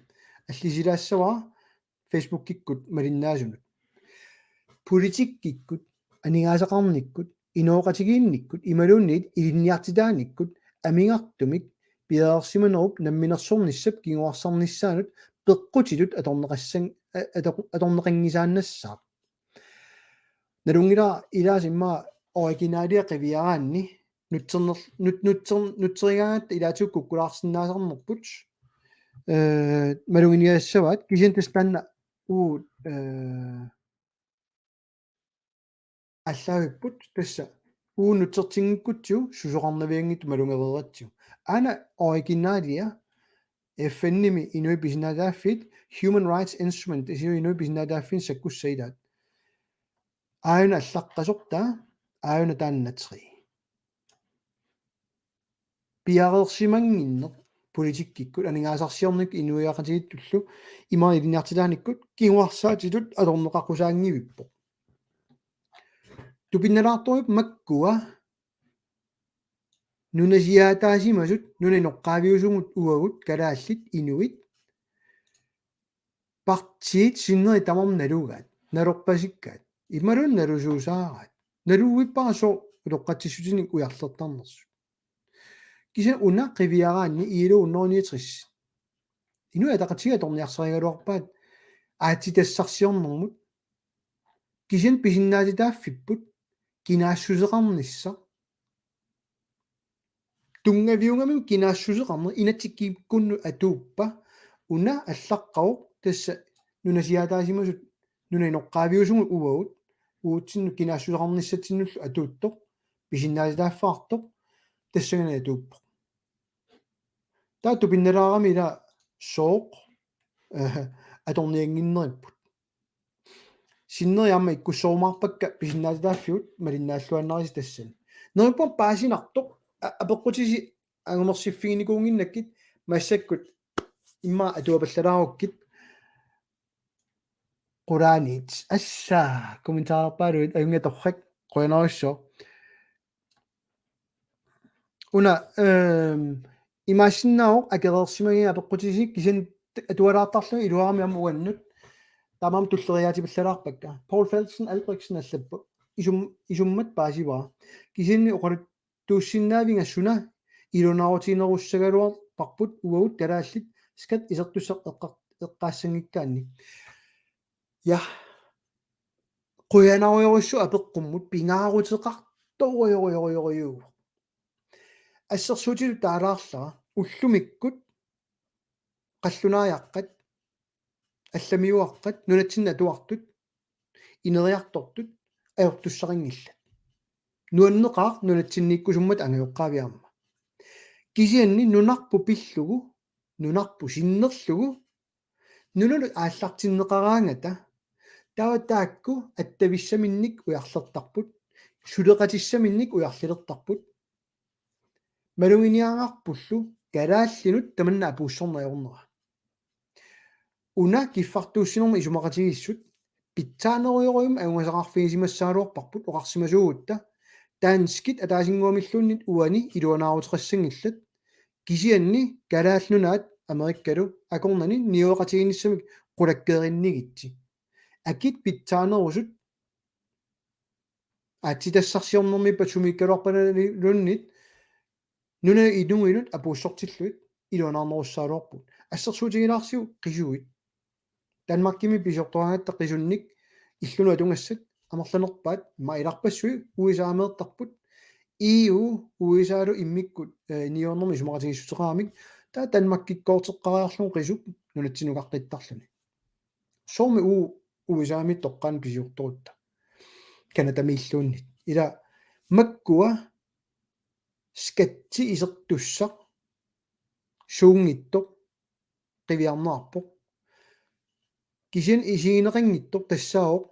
allisilaassavara Facebookikkut malinnaasunut. Politikkikkut, aningaasaqarnikkut, inooqatigiinnikkut, imaluunniit ilinniartitaanikkut, amigartumik, piareersimanerup namminersornissap kinguarsarnissaanut peqqutitut atorneqassan-, a-, ator-, atorneqanngisaannassaaq. Nalunngilara ilaasa immaqa originalia qiviaraanni nutserner-, nut-, nutser-, nutserigaangatta ilaatigut kukkulaarsinnaasarnerput, eh, maluginiagassavaat, kisianni tassa taanna uagut, eh, aallaavipput tassa uunutsertinngikkutsigu susoqarnavianngitsut malugereeratsigu. Aana originalia F N-imi inuit pisinnaatitaaffiit Human Rights Instrument isiu inuit pisinnaatitaaffiit sakkussai ilaat. Aajuna allaqqasortaa, aajuna taanna tre. Piareersimannginneq politikkikkut aningaasarsiornikkut inuiaqatigiittullu ima ilinniartitaanikkut kinguarsaatitut atorneqaqqusaanngivippoq. Tupinnalaartorujuuvoq makkua nunasiaataasimasut nunap inoqqaaviusugut uagut kalaallit inuit partiit sinneri tamarmik nalugaat, nalorpasikkaat, imaluunniit nalusuusaaraat, naluvippara sooq utoqqatsissutinik ujarlertarnersut. Kisianni una qiviaraanni I L O hundrede niogtres. Inuit Ataqatigiit atorniarsarigaluarpaat aatsitassarsiornermut. Kisianni pisinnaatitaaffipput kinaassuseqarnissaq. Tunngaviugamik kinaassuseqarneq inatsikkikkunnut atuuppa, una allaqqavoq tassa nunasiaataasimasut nunap inoqqaaviusugut uagut uatsinnut kinaassuseqarnissatsinnullu atuuttoq, pisinnaatitaaffiartoq, tassanngaanniit atuuppoq. Taava tupinnalaarami ila sooq, eh, atorniannginneripput. Sinneri aamma ikkussoorumaarpakka pisinnaatitaaffigut malinnaalluaannarisi tassani. Neriuppunga paasinartoq, a-, apeqqutisi angumersiffiginikuunnginnakkit massakkut immaqa atuapallalaarukkit qulaaniit. Assa, kommentarerpaaluit ajunngilaq torrak, qujanarsuaq. Una, ehm, imaassinnaavoq akereersimagiga apeqqutisi kisianni atualaartarlugit iluarami aamma uannut. Taamaammat tulleriiaatipallalaarpakka. Paul Felsen Albrechtsen allappoq. Isum-, isummat paasivara. Kisianni oqaluttuussinnaaviga suna ilunaarutiginerussagaluarparput uagut kalaallit skat isertussaq eqqa-, eqqaassanngikkaanni. Ja. Qujanarujorujussuaq apeqqummut pingaaruteqartorujorujorujussuaq. Assersuutitut taalaarlara ullumikkut qallunaajaqqat, allamiuaqqat, nunatsinni atuartut, ineriartortut, ajortussarinngillat. Nuanneqaaq nunatsinniikkusummat angajoqqaavi aamma. Kisianni nunarput pillugu, nunarput sinnerlugu, nunanut aallartinneqaraangata, taava taakku attavissaminnik ujarlertarput, suleqatissaminnik ujarlilertarput, maluginiagarpullu kalaallinut tamanna apuussorneq ajornera. Una kiffartuussinermi isumaqatigiissut pitsaanerujorujummik ajungasaqarfigisimassagaluarparput oqarsimasuugutta danskit ataasinnguamilluunniit uani iluanaaruteqassanngillat kisianni Kalaallit Nunaat Amerikkalu akornanni niueqatigiinnissamik qulakkeerinnigitsi. Akit pitsaanerusut aatsitassarsiornermippat sumiikkaluarpalluunniit nunanut inuinut apuussortillugit iluanaarnerussagaluarpugut. Assersuutigilaarsiuk qisuit. Danmarkimi pisiortoraangatta qisunnik illunut atugassat amerlanerpaat ma ilarpassui U S A-meertarput E U U S A-lu immikkut, eh, niuernermi isumaqatigiissuteqaramik taava Danmarkikkoorteqqariarlugu qisup nunatsinnukaqqittarluni. Soormi U U S A-mi toqqaannaq pisiortorutta. Canadamiilluunniit. Ila makkua skatti isertussaq suunngitsoq qiviarneqarpoq. Kisianni isigineqanngitsoq tassaavoq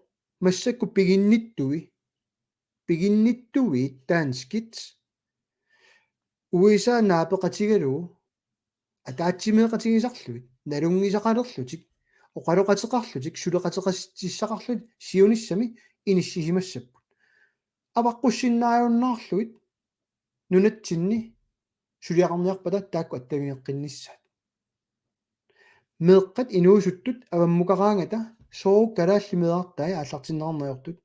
massakkut piginnittui, piginnittuit danskit U S A naapeqatigalugu ataatsimeeqatigisarlugit, nalunngisaqalerlutik, oqaloqateqarlutik, suleqateqassaqarlutik siunissami inissisimassapput. Avaqqussinnaajunnaarlugit nunatsinni suliaqarniarpata taakku attavigeqqinnissaat. Meeqqat inuusuttut avammukaraangata sooq kalaallit meerartai aallartinneqarneq ajortut.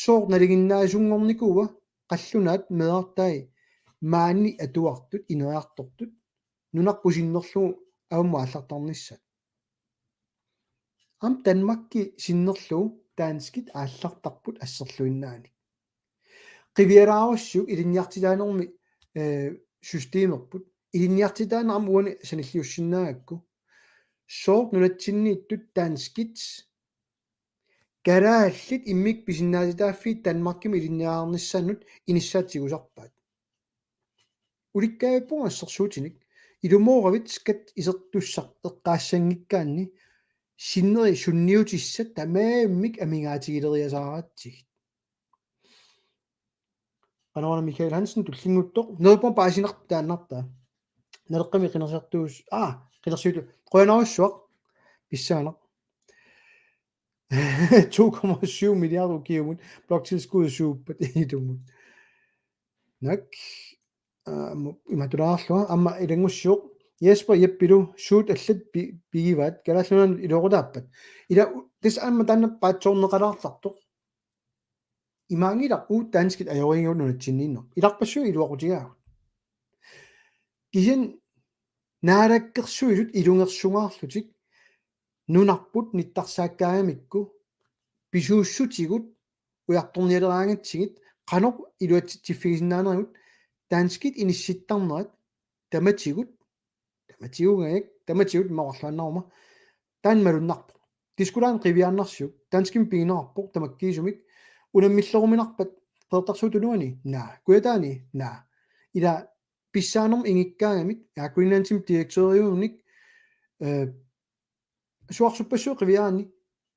Sooq nalinginnaasunngornikuua qallunaat meerartai maani atuartut ineriartortut nunarput sinnerlugu avammut aallartarnissaat. Aamma Danmarki sinnerlugu danskit aallartarput asserluinnaanik. Qivialaarussiuk ilinniartitaanermi, eh, systemerput. Ilinniartitaaneq aamma uani sanilliussinnaagakku. Sooq nunatsinniittut danskit Kalaallit immikkut pisinnaatitaaffiit Danmarkimi ilinniarnissannut inissaat tigusarpaat. Ulikkaavipput assersuutinik. Ilumooravit skat isertussaq eqqaassanngikkaanni sinneri sunniutissat tamarmik amigaatigileriasaaratsigit. Qanoq Michael Hansen tullinnguuttoq. Neriuppunga paasinartoq taannartaa. Naleqqami qinersiartuus. Aa, qinersiutu. Qujanarsuaq. Pissaaneq. To komma syv milliarder ukiumut. Bloktilskud suuppat itumut. Naak. Aa, mu-, imatut ilaarlunga. Aamma ilanngussivoq. Jesper Jeppilu suut allat pi-, pigivaat. Kalaallit Nunaannut iluaqutaappat. Ila u-, tassa aamma taanna paatsoorneqalaartartoq. Imaanngilaq uagut danskit ajorinngilagut nunatsinniinnaq. Ilarpassui iluaqutigaagut. Kisianni Naalakkersuisut ilungersungaarlutik nunarput nittarsaakkaangamikku pisuussutigut ujartornialeraangatsigit qanoq iluatsitsiffigisinnaanerit danskit inissittarnerat tamatigut Tamatigugaak, tamatigut marluannaruma. Taanna malunnarpoq. Diskulaan qiviaannarsiuk. Danskimik pigineqarpoq tamakkiisumik. Unammilleruminarpat Qeqertarsuup Tunuani? Naa. Kujataani? Naa. Ila pissaanermut ingikkaangamik, Air Greenlandimi direktøriunik, eh, suarsuppassuit qiviaraanni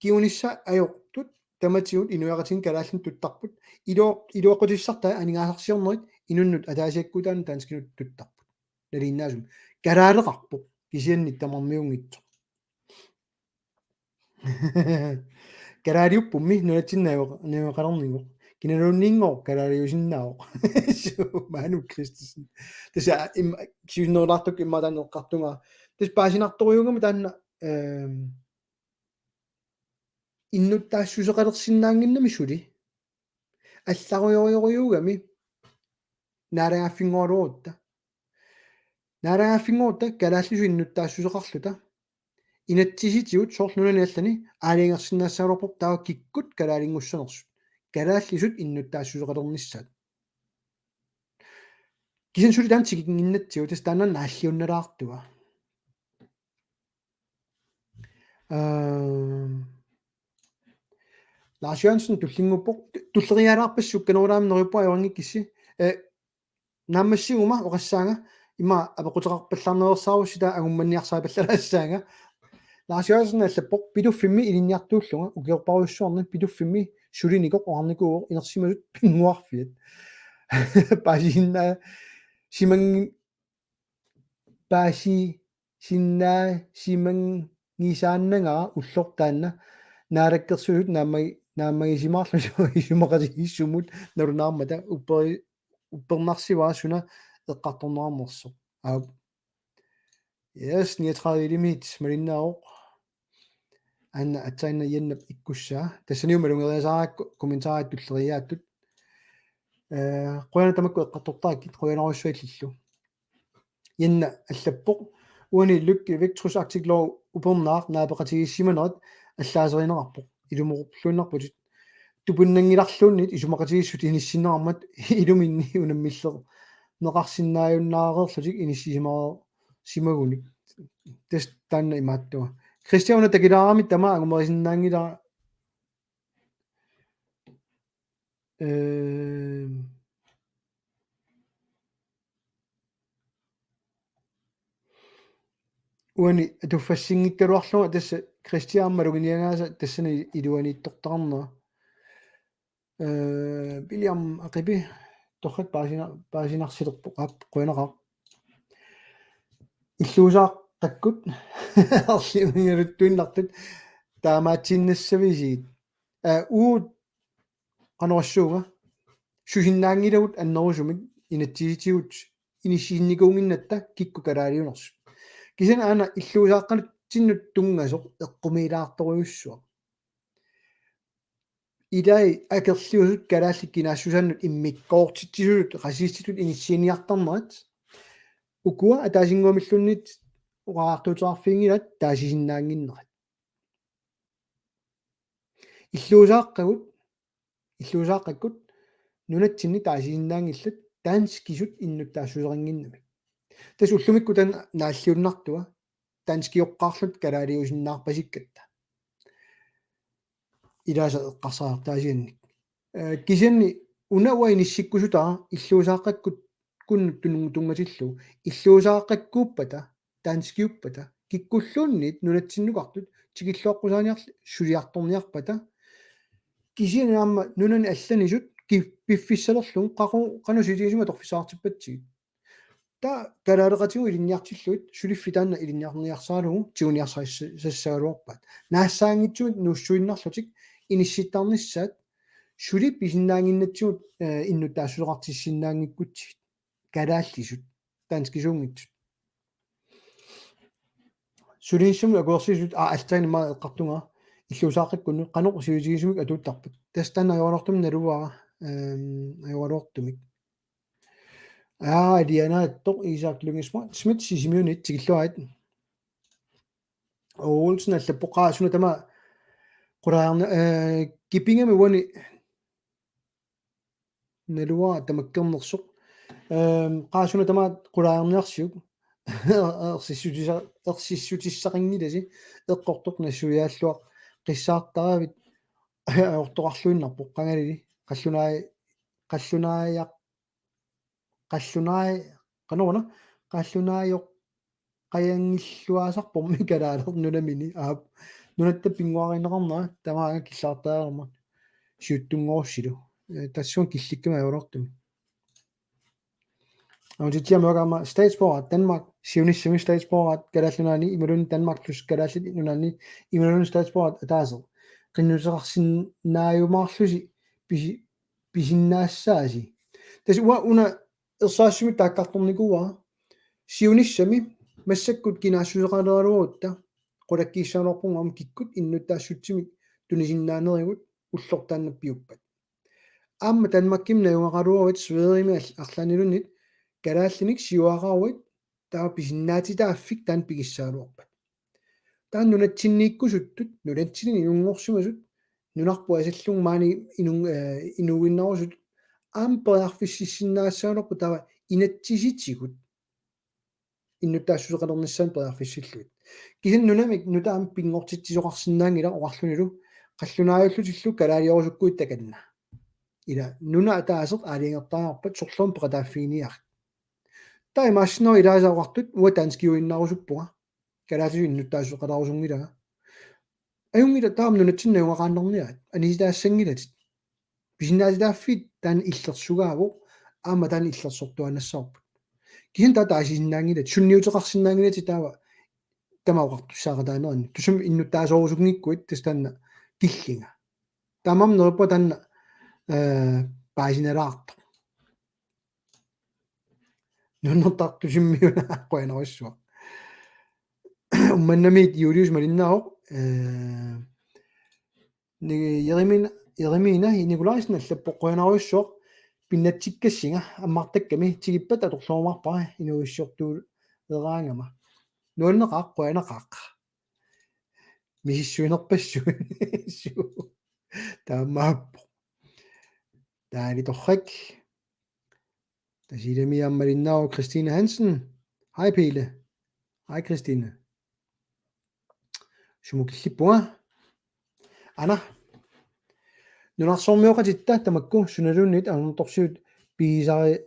kingunissaa ajortut tamatigut inuiaqatigiinni kalaallinut tuttarput. Iluaq-, iluaqutissartaa aningaasarsiornerit inunnut ataasiakkuutaannut danskinut tuttarput. Nalinginnaasumik. Kalaaleqarpoq, kisianni tamarmiunngitsoq. Kalaaliuppummi nunatsinni najugaq-, najugaqalernigu. Kinaluunniinngooq kalaaliusinnaavoq. Suu, Maanuk Christensen. Tassa im-, kisianni nerulaartukkut immaqa taanna eqqartugaa. Tassa paasinartorujuugami taanna, ehm, innuttaassuseqalersinnaannginnami suli. Allarujorujorujugami naalagaaffinngoraluarutta. Naalagaaffinngoratta kalaallisut innuttaassuseqarluta. Inatsisitigut soorlu nunani allani aalajangersinnaassagaluarpoq taava kikkut kalaalinnguussanersut. Kalaallisut innuttaassuseqalernissaat. Kisianni suli taanna tikinnginnatsigu tassa taanna naalliunnalaartua. Ehm, Lars Jørgensen tullinnguuppoq, tu-, tulleriiaalaarpassi sukkanerulaamik neriuppunga ajorinngikkissi. Eh, naammassiguma oqassaanga ima apeqquteqarpallaarnaveersaarussi taava angummanniarsaapallalaassaanga. Lars Jørgensen allappoq: Pituffimmi ilinniartuullunga ukiorparujussuarni Pituffimmi sulinikoq oqarnikuuvoq inersimasut pinnguarfiat. Paasisinnaasimanng-, paasisinnaasimanngitsaannagara ulloq taanna Naalakkersuisut naammagi-, naammagisimaarlutik isumaqatigiissumut nalunaarmata upperi-, uppernarsivara suna eqqartorneqarnersoq. Aap. Yes, niogtredive limit malinnaavoq. Anna aatsaannaq Jannap ikkussaa. Tassaniuna malugeriasaarakku kommentarit tulleriiaattut. Eh, qujanaq tamakku eqqartortarakkit, qujanarsuaq illillu. Janna allappoq: Uani Lykke Vectrus Arctic Law upernaaq naapeqatigiissimanerat allaaserineqarpoq. Ilumoorluinnarputit. Tupinnanngilarluunniit isumaqatigiissut inissinneqarmat iluminni unammilleq-, neqarsinnaajunnaarlutik inissisimaqarsimagunik. Tassa taanna imaattunga. Christian una takilaarami tamaat angumerisinnaanngilara. Ehm. Uani atuffassinngikkaluarlunga tassa Christian maluginiagaasa tassani iluaniittortaqarnera. Eh, William Aqipi torrak paasina-, paasinarsilerpoq, aap, qujanaqaaq. Illuusaaqqakkut arliumigaluttuinnartut taamaatsinnassavisiit. Eh, uut qanorsuunga susinnaanngilagut annerusumik inatsisitigut inissisinnikuunnginnatta kikkut kalaaliunersut. Kisianni aana illuusaaqqatsinnut tunngasoq eqqumiilaartorujussuaq. Ilai akerliusut kalaallit kinaassusaannut immikkoortitsisutut racistisut inissiiniartarnerat. Ukua ataasinnguamilluunniit oqariartuuteqarfiginngilaat taasisinnaannginnerat. Illuusaaqqagut, illuusaaqqakkut nunatsinni taasisinnaanngillat danskisut innuttaassuseqannginnamik. Tassa ullumikkut taanna naalliunnartua danskioqqaarluta kalaaliusinnaarpasikkatta. ilaasa eqqarsartaasiannik. Kisianni una uanga inissikkusutara illuusaaqqakkut kun tun-, tunngatillugu. Illuusaaqqakkuuppata, danskiuppata, kikkulluunniit nunatsinnukartut tikilluaqqusaaniarli suliartorniarpata. Kisianni aamma nunani allanisut ki-, piffissalerlugu qaqu-, qanoq sivitsigisumik atorfissaqartippatsigit. Taava kalaaleqatigut ilinniartillugit suliffik taanna ilinniarniarsaralugu tiguniarsarissassagaluarpaat. Naassaanngitsumik nuussuinnarlutik inissittarnissaat suli pisinnaannginnatsigu, eh, innuttaassuseqartissinnaanngikkutsigit. Kalaallisut, danskisuunngitsut. Sulinissamut akuersisut, aa, altaani maa eqqartunga illuusaaqqakkunnut qanoq sivitsisigisumik atuuttarpat. Tassa taanna ajoraluartumik naluara, ehm, ajoraluartumik. Aa, Diana Tok, Isak Lynge Schmidt, Sisimiunit tikilluarit. Olsen allappoq, qaa suna tamaat qulaajarni-, eh, kipingami uani naluara tamakkernersoq. Ehm, qaa suna tamaat qulaajarniarsiuk. Ersissutisa-, ersissutissaqanngilasi eqqortoq nassuiaalluaq qissaartaravit ajortoqarluinnarpoq qangalili. Qallunaaj-, qallunaajaq-, qallunaaj-, qanoruna, qallunaajoq-, qajanngilluaasarpormi kalaalerneq nunamini, aap, nunatta pinnguarineqarnera tamaanga killaartariaqarmat siuttunngoorussilu. Eh, tassunga killikkama ajoraluartumik. Aamma titiamagama statsborger Danmark, siunissami statsborger Kalaallit Nunaanni imaluunniit Danmark plus Kalaallit Nunaanni imaluunniit statsborger ataaseq. Qinnuteqarsinnaajumaarlusi pisi-, pisinnaassaasi. Tassa uanga una ersaassumik taakkartornikuuara. Siunissami massakkut kinaassuseqaleraluarutta qulakkiissagaluarpunga aamma kikkut innuttaassutsimik tunisinnaanerit ullortaannappiuppat. Aamma Danmarkimi najugaqaluaruit Sverigemi al-, arlaanniluunniit kalaallinik siuaqaruit taava pisinnaatitaaffik taanna pigissagaluarpat. Taanna nunatsinniikkusuttut, nunatsinni inunngorsimasut, nunarput asallugu maani inun-, eh, inuuinnarusut, aamma periarfississinnaassagaluarput taava inatsisitigut innuttaassuseqalernissaannut periarfissillugit. Kisianni nunamik nutaamik pinngortitsisoqarsinnaanngilaq oqarlunilu, qallunaajullutillu kalaaliorusukkuit takanna. Ila nuna ataaseq aalajangertariaqarpat sorleq peqataaffiginiarit. Taava imaassinnaavoq ilaasa oqartut uanga danskiuinnarusuppunga. Kalaallisut innuttaassuseqalaarusunngilanga. Ajunngilaq, taava nunatsinni najugaqaannarniarit. Anisitaassanngillat. Pisinnaatitaaffiit taanna illersugaavoq, aamma taanna illersortuaannassavarput. Kisianni taava taasisinnaanngillat, sunniuteqarsinnaanngillat taava tamaat oqartussaaqataaneranni. Tassami innuttaasoorusunngikkuit tassa taanna killinga. Taamaammat neriuppunga taanna, eh, paasinalaartoq. Nuannertartusimmiuna qujanarsuaq. Uummannamiit Julius malinnaavoq, eh, ni-, Jeremina, Jeremina Nikolajsen allappoq qujanarsuaq pinnatsikkassinga ammartakkami tigippat atorluarpara inuuissiortuuleraangama. Nuanneqaaq, qujanaqaaq. Misissuinerpassuit. Suu. Taamaappoq. Taali torrak. Tasiilami aamma malinnaavoq Christine Hansen. Hej Pele. Hej Christine. Sumut killippunga. Ana. Nunarsuarmioqatitta tamakku sunaluunniit ajornartorsiut pigisari-,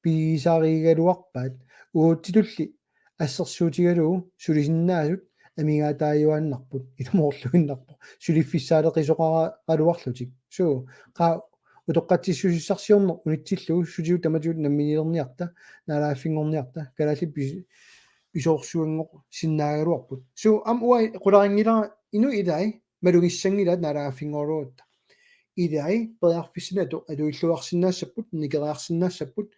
pigisarigaluarpaat. Uagutsitulli assersuutigalugu sulisinnaasut amigaataajuaannarput, ilumoorluinnarpoq. Suliffissaaleqisoqaraluarlutik. Suu, qaa utoqqatsissutissaarsiorneq unitsillugu sutigut tamatigut namminiilerniarta, naalagaaffinngorniarta, kalaallit pis-, pisoorsuanngorsinnaagaluarput. Suu, aamma uanga qularinngilara, inuit ilai malugissanngilaat naalagaaffinngoraluarutta. Ilai periarfissanik atu-, atuilluarsinnaassapput, nikeriarsinnaassapput,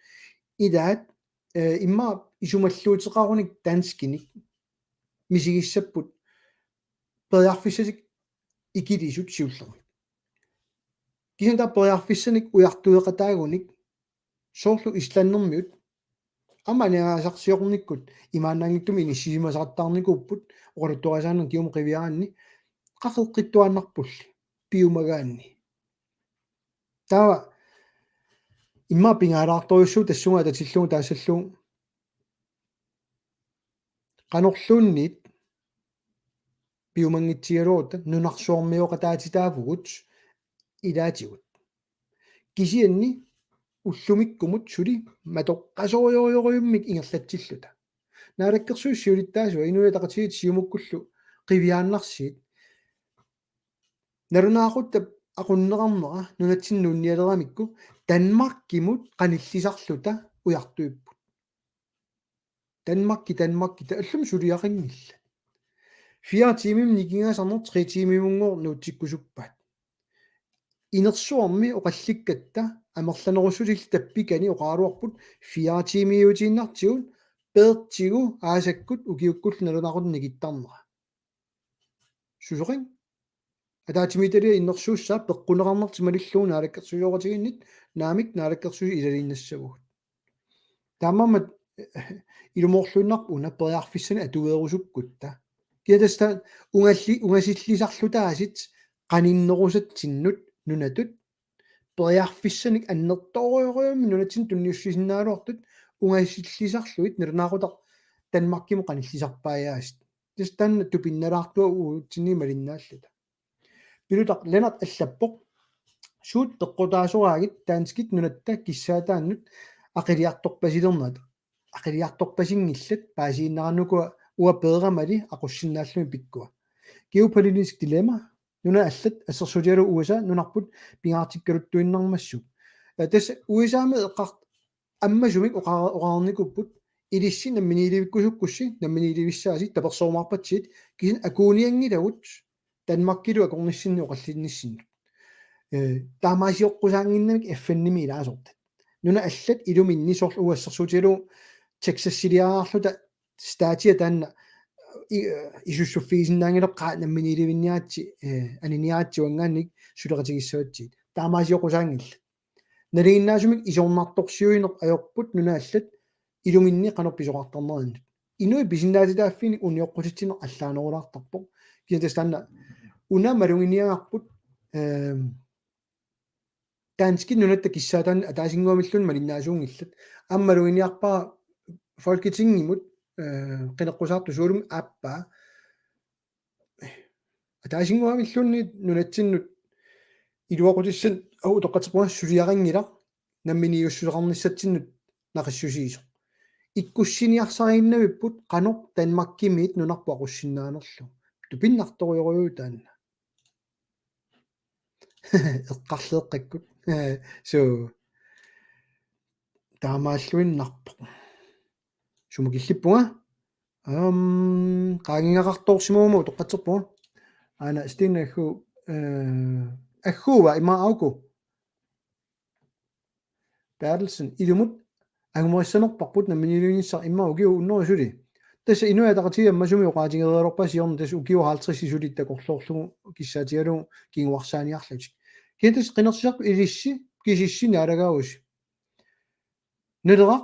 ilaat, eh, immaqa isumalluuteqarunik danskinik misigissapput periarfissatik ikilisut siullermik. Kisianni taava periarfissanik ujartueqataagunik soorlu islandermiut aamma aningaasarsiornikkut imaannaanngitsumik inissisimasaqattaarnikuupput oqaluttuarisaanermi kingumut qiviaraanni qaqeqqittuaannarpulli piumagaanni. Taava immaqa pingaalaartorujussuuvoq tassunga atatillugu taassallugu qanorluunniit piumanngitsigaluarutta nunarsuarmioqataatitaavugut ilaatigut. Kisianni ullumikkumut suli matoqqasorujorujussuarmik ingerlatsilluta. Naalakkersuisut siulittaasuat Inuit Ataqatigiit Siumukkullu qiviaannarsigit. Nalunaaquttap aqunneqarnera nunatsinni nuunnialeramikku Danmarkimut qanillisarluta ujartuipput. Danmarki, Danmarki, ta-, allami suliaqanngillat. Fire timimik nikingaasarneq tre timimunngooq nuutsikkusuppaat. Inersuarmi oqallikkatta amerlanerussutillit tappikani oqaraluarput fire timiutiinnartigut peertigu aasakkut ukiukkullu nalunaaqutaq nikittarnera. Susoqanngilaq. Ataatsimiititaliap innersuussaa peqquneqarnertik malillugu naalakkersuisooqatigiinnit naamik naalakkersuisut ilaliinnassavagut. Taamaammat ilumoorluinnarpoq una periarfissanik atuerusukkutta. Kisianni tassa ungalli-, ungasillisarlutaasut qaninnerusatsinnut nunatut periarfissanik annertoorujorujussuarmik nunatsinni tunniussisinnaagaluartut ungasillisarlugit nalunaaqutaq Danmarkimut qanillisarpaajaasut. Tassa taanna tupinnalaartua uatsinnut malinnaalluta. Pilutaq Lennart allappoq: Suut peqqutaasoraagit danskit nunatta kissaataannut aqiliartorpasilernerat? Aqiliartorpasinngillat, paasiinnaranuku uanga peeramali aqussinnaalluni pikkua. Geopolitisk dilemma. Nunat allat assersuutigalugu U S A nunarput pingaartikkaluttuinnarmassuk. Eh, tassa U S A-mi eqqart-, ammasumik oqa-, oqarnikuupput ilissi namminiilivikkusukkussi, namminiilivissaasi tapersorumaarpatsigit, kisianni akuunianngilagut Danmarkilu akornissinni oqallinnissinnut. Eh, taamaasioqqusaannginnamik F N-imi ilaasortat. Nunat allat iluminni soorlu uagut assersuutigalugu Texasiliaraarluta statia taanna i-, eh, isussuffigisinnaanngilarput qaa namminiilivinniaratsi, eh, aniniaratsiuanngaanniit suleqatigissavatsigit. Taamaasioqqusaanngillat. Nalinginnaasumik isornartorsiuineq ajorput nunat allat iluminni qanoq pisoqartarnerinnut. Inuit pisinnaatitaaffiinik unioqqutitsineq allaanerulaartarpoq. Kisianni tassa taanna una maluginiagarput, ehm, danskit nunatta kissaataannut ataasinnguamilluunniit malinnaasuunngillat. Aamma maluginiarpara Folketingimut, eh, qineqqusaartut sualummik aappaa. Ataasinnguamilluunniit nunatsinnut iluaqutissanik, au, utoqqatserpunga, suliaqanngilaq namminiilivissuseqarnissatsinnut naqissusiisoq. Ikkussiniarsariinnavipput qanoq Danmarkimiit nunarput aqussinnaanerlugu. Tupinnartorujorujussuuvoq taanna. Eqqarleeqqakkut. So, taamaalluinnarpoq. Sumut killippunga? Aam, qaangiunneqartoorsimaguma utoqqatserpunga. Aana Steen Aggu, eh, Agguuva ima auku. Berthelsen, ilumut angumerissanerparput namminiilivinnissaq immaqa ukiut hundrede suli. Tassa Inuit Ataqatigiit ammasumik oqaatigereerparput siorna tassa ukiut halvtreds suli takorloorlugu kissaatigalugu kinguarsaaniarlutik. Kisianni tassa qinersisartut ilissi, kisissi naalagaavusi. Naleraq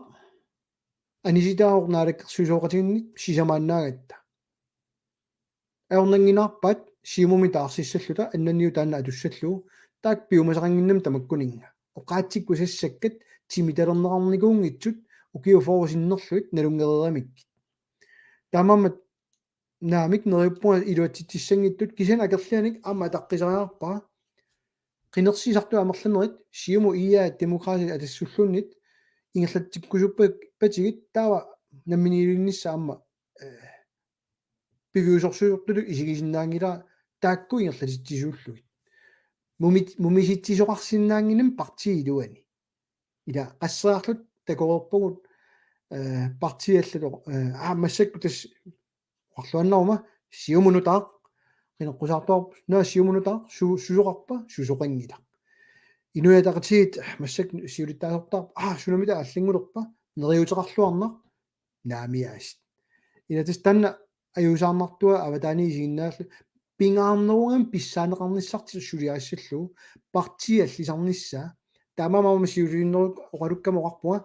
anisitaavoq naalakkersuisooqatigiinni sisamaannaagatta. Ajornannginnaarpaat Siumumi taarsissalluta annanniu taanna atussallugu, taakku piumasaqannginnamik tamakkuninnga. Oqaatsikkusassakkat timitalerneqarnikuunngitsut ukiut fyrre sinnerlugit nalunngereeramikkit. Taamaammat naamik neriuppunga iluatsitsissanngitsut, kisianni akerlianik aamma ataqqisariaqarpara. Qinersisartut amerlanerit Siumut I A Demokraatit Atassutulluunniit ingerlatsikkusuppatigit taava namminiilivinnissaq aamma, eh, piviusorsiortutut isigisinnaanngilara taakku ingerlatitsisuullugit. Mumit-, mumisitsisoqarsinnaannginnami partiip iluani. Ila qasseriarluta takoreerpugut, eh, partiit allat, eh, aa, massakkut tassa oqarluinnaruma Siumut nutaaq, qineqqusaartuarput, naa Siumut nutaaq, su-, susoqarpa, susoqanngilaq. Inuit Ataqatigiit, eh, massakkut siulittaasortaarput, aa, sunamita aallanngulerpa, neriuuteqarluarnaq, naamiaasiit. Ila tassa taanna ajuusaarnartua avataani isiginnaallugu pingaarnerugami pissaaneqarnissartik suliarissallugu partiit allisarnissaa. Taamaammat siuliinnerup oqalukkama oqarpunga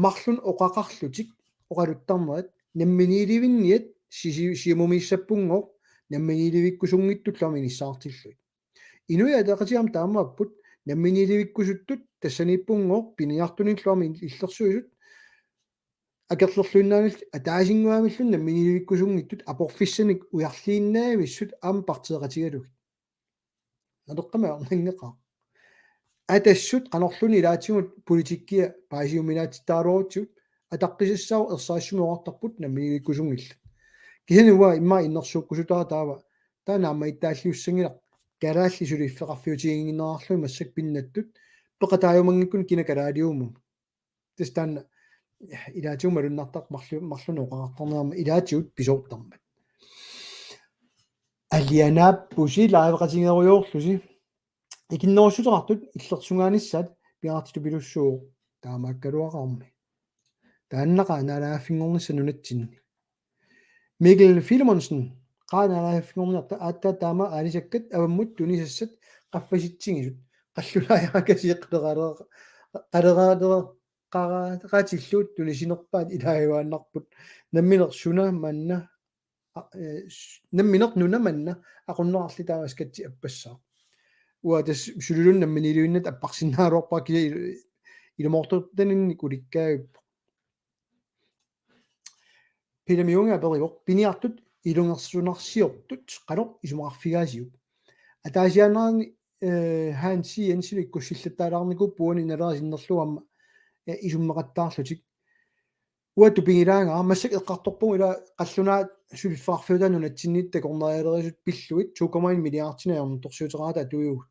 marlunnik oqaqarlutik oqaluttarnerat namminiilivinniat sisi-, Siumumiissappunngooq namminiilivikkusunngitsullu aamma inissaartillugit. Inuit Ataqatigiit aamma taamaapput namminiilivikkusuttut tassaniippunngooq piniartunillu aamma illersuisut akerlerluinnaanillu ataasinnguamilluunniit namminiilivikkusunngitsut aporfissanik ujarliinnavissut aamma partiiqatigalugit. Naleqqami ajornanngeqaaq. Atassut qanorluunniit ilaatigut politikkia paasiuminaatittaraluarutsigu ataqqisassaavoq ersarissumik oqartarput namminiilivikkusunngillat. Kisianni uanga immaqa innersuukkusutara taava taanna aamma ittaalliussanngilaq kalaallit suliffeqarfiutiginnginnerarlugit massakkut pinnattut peqataajumanngikkuni kina kalaaliummut. Tassa taanna ilaatigut malunnartarpoq marlu-, marlunnik oqartarnerma ilaatigut pisoortarmat. Alianaappusi liveqatigeerujoorlusi. Ikinnerussuteqartut illersugaanissaat pingaartitut pilussuuvoq taamaakkaluaqaarmi. Taanna qaa naalagaaffinngornissaq nunatsinni. Mikkel Filemonsen, qaa naalagaaffinngorniarta aatsaat taama aalisakkat avammut tunisassat qaffasitsigisut. Qallunaajarakasiit qaleraaleq-, qaleraaleqaatillugu tunisinerpaat ilaajuaannarput. Nammineq suna manna, a-, eh, s-, nammineq nuna manna aqunneqarli taava skatsi appassaaq. Uanga tassa suliluunniit namminiilivinnatta apparsinnaagaluarpara kisianni il-, ilumoortortaninnik ulikkaavippoq. Peter Mjunge aperivoq: piniartut ilungersunarsiortut qanoq isumaqarfigaasiuk? Ataasiaannarani, eh, Hansi Jensenip ikkussillattaalaarnikuupput uani Naleraq sinnerlugu aamma, eh, isummeqattaarlutik. Uanga tupigilaagara massakkut eqqartorpugut ila qallunaat suliffeqarfiutaat nunatsinniittut takornarialeriisut pillugit to komma en milliardinik ajornartorsiuteqarata atuivugut.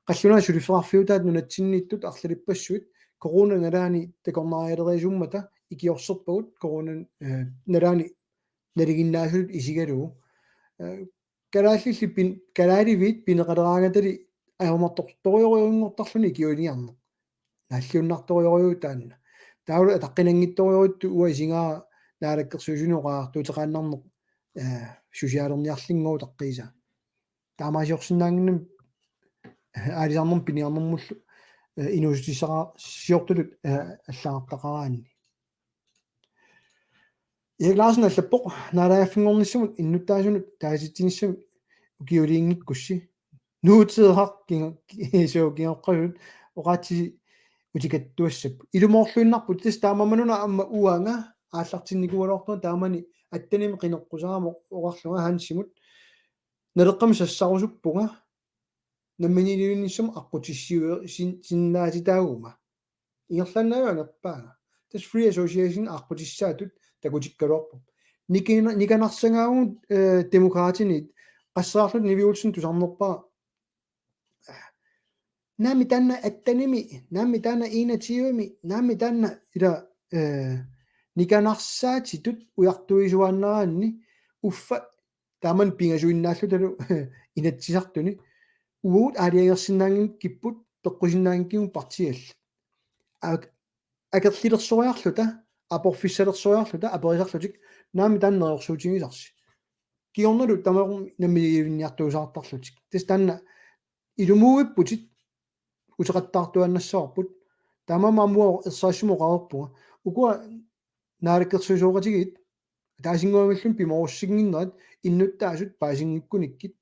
Qallunaat suliffeqarfiutaat nunatsinniittut arlalippassuit corona nalaani takornarialeriisummata ikiorserpagut corona, eh, nalaani nalinginnaasutut isigalugu. Eh, kalaallilli pin-, kalaaliviit pineqaleraangatali ajornartortorujorujunngortarluni ikiuiniarneq. Naalliunnartorujorujuuvoq taanna. Taavalu ataqqinanngitsorujuuvoq uanga isigaara naalakkersuisuni oqariartuuteqaannarneq, eh, susiaalerniarlunngooq utaqqiisaa. Taamaasiorsinnaannginnami aalisarnermut piniarnermullu, eh, inuussutissaqarsiortutut, eh, allagartaqaraanni. Erik Larsen allappoq: naalagaaffinngornissamut innuttaasunut taasitsinissamut ukiuliinngikkussi. Nuuteeraq kingo-, ki-, suu kingoqqasut oqaatsit utikattuassapput. Ilumoorluinnarput tassa taamaammat una aamma uanga aallartinnikuugaluartunga taamani attenimi qineqqusarama oqarlunga Hansimut: naleqqami sassarusuppunga namminiilivinnissamut aqqutissiuer-, sin-, sinnaatitaaguma. Ingerlaannaq angerpaanga. Tassa Free Association aqqutissaatut takutikkaluarpoq. Nikina-, nikanarsagaagut, eh, Demokraatinit, qasseerluta Nivi Olsen tusarnerpara. Naamik taanna attenimi, naamik taanna enogtyvemi, naamik taanna ila, eh, nikanarsaatitut ujartuisuaannaraanni uffa taamani pingasuinnaallutalu Inatsisartuni. Uagut aalajangersinnaanngikkipput, peqqusinnaanngikkigut partiit allat. Ak-, akerlilersoriarluta, aporfissalersoriarluta, aperisarlutik, naamik taanna neriorsuutigisarsi. Kingornalu tamarmik namminiilivinniartuusaartarlutik. Tassa taanna ilumuuipputit uteqattaartuaannassavarput. Taamaammat aamma uanga ersarissumik oqareerpunga. Ukua naalakkersuisooqatigiit ataasinnguamilluunniit pimoorussinnginnerat innuttaasut paasinngikkukkit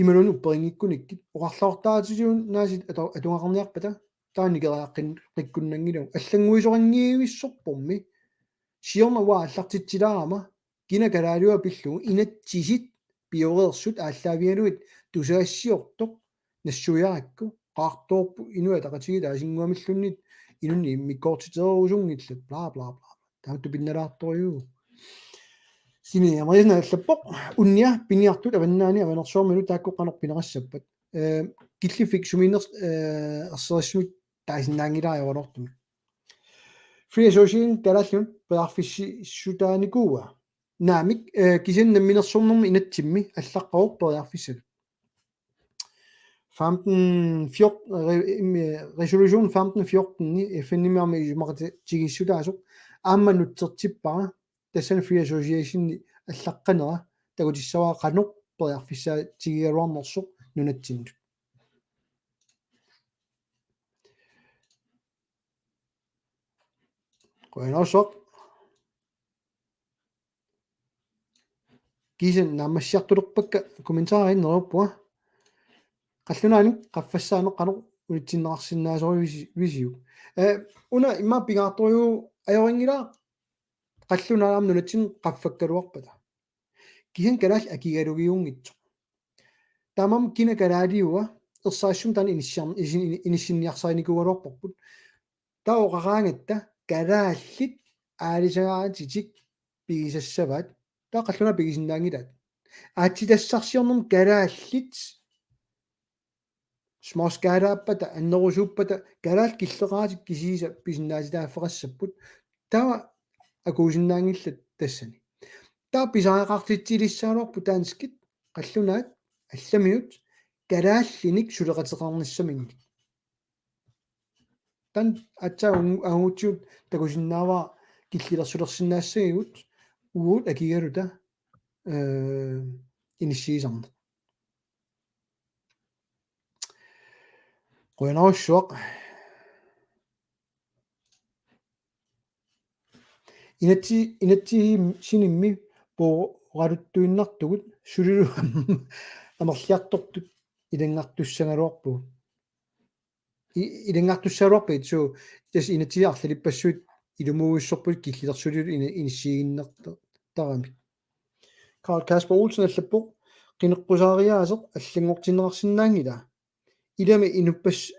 imaluunniit upperinngikkukkiit oqarluartaarutigiunnaasut atu-, atugaqarniarpata taava nikeriaqqin-, qikkunnanngilagut. Allannguisoqanngivissorpormi siorna uanga aallartitsilaarama kina kalaaliua pillugu inatsisit pioreersut aallaavigalugit tusagassiortoq nassuiarakku qaartoorput Inuit Ataqatigiit ataasinnguamilluunniit inunnik immikkoortiteerusunngillat bla bla bla. Taama tupinnalaartorujuuvoq. Sini Amriisen allappoq: unnia piniartut Avannaani Avanersuarmilu taakku qanoq pineqassappat? Eh, killiffik sumiinnersoq, eh, ersarissumik taasinnaanngilaarujoortumik. Free Association kalaallinut periarfississutaanikuua? Naamik, eh, kisianni namminersornermi inatsimmi allaqqavoq periarfissatut. Femten fjorten, re-, im-, resolution femten fjorten-i F N-imi aamma isumaqatigiissutaasoq aamma nutsertippara, tassani Free Association-i allaqqanera takutissavara qanoq periarfissaatigigaluarnersoq nunatsinnut. Qujanarsuaq. Kisianni naammassiartulerpakka kommentaariinneruuppunga. Qallunaanik qaffassaaneq qanoq unitsinneqarsinnaasorivisi-, visiuk? Eh, una immaqa pingaartorujuuvoq Ajorinngilara qallunaat aamma nunatsinni qaffakkaluarpata. Kisianni kalaallit akigalugiunngitsoq. Taamaammat kina kalaaliua ersarissumik taanna inissiar-, isin-, ini-, inissinniarsarinikuugaluarparput. Taava oqaraangatta kalaallit aalisagaatitik pigisassavaat. Taava qallunaat pigisinnaanngilaat. Aatsitassarsiornermi kalaallit småskalaappata, annerusuuppata, kalaallit killeqaratik kisiisa pisinnaatitaaffeqassapput. Taava akuusinnaanngillat tassani. Taava pisariaqartitsilissagaluarput danskit, qallunaat, allamiut, kalaallinik suleqateqarnissaminnik. Taanna aatsaat angu-, angutsigut takusinnaavara killilersulersinnaassagigut uagut akigaluta, eh, inissiisarneq. Qujanarsuaq. Inatsi-, inatsisinimmi puugaluttuinnartugut sulilu amerliartortut ilanngartussagaluarpugut. I-, ilanngartussagaluarput, so, tassa inatsisit arlalippassuit ilumuuissorput killilersulilu ina-, inissiiginnartaramik. Carl Kasper Olsen allappoq: Qineqqusaariaaseq allanngortinneqarsinnaanngilaa. Ilami inuppas-,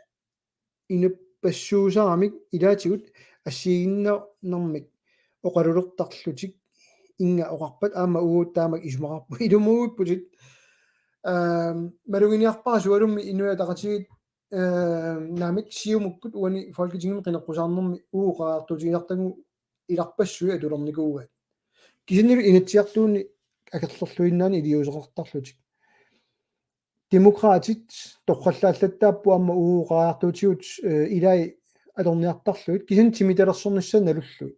inuppassuusaramik ilaatigut assigiinnarnermik oqalulertarlutik inga oqarpat aamma uagut taamak isumaqarput. Ilumuuipputit. Ehm, maluginiarpara sualummi Inuit Ataqatigiit, ehm, naamik Siumukkut uani Folketingimi qineqqusaarnermi uagut oqariartuutigisartagut ilarpassui atulernikuuaat. Kisiannili Inatsisartuuni akerlerluinnaani iliuuseqartarlutik. Demokraatit torrallaallattaapput aamma uagut oqariartuutigut, eh, ilai atorniartarlugit, kisianni timitalersornissaat nalullugit.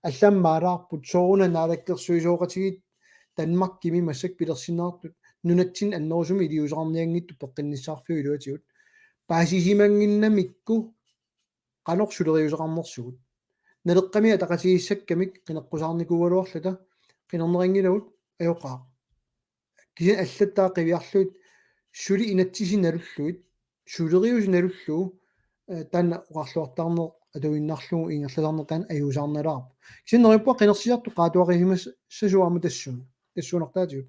Allammaalaarput sooruna naalakkersuisooqatigiit Danmarkimi massakkut pilersinneqartut nunatsinni annerusumik iliuuseqarnianngitsut peqqinnissaqarfiup iluatigut. Paasisimannginnamikku qanoq suleriuseqarnersugut. Naleqqamik ataqatigiissakkamik qineqqusaarnikuugaluarluta qinerneqanngilagut, ajoqaaq. Kisianni allattaaq qiviarlugit suli inatsisit nalullugit, suleriuseq nalullugu, eh, taanna oqarluartarneq atuinnarlugu ingerlasarneq taanna ajuusaarnalaarpoq. Kisianni neriuppunga qinersisartut qaatuarisimassasugut aamma tassuuna. Tassuunartaatigut.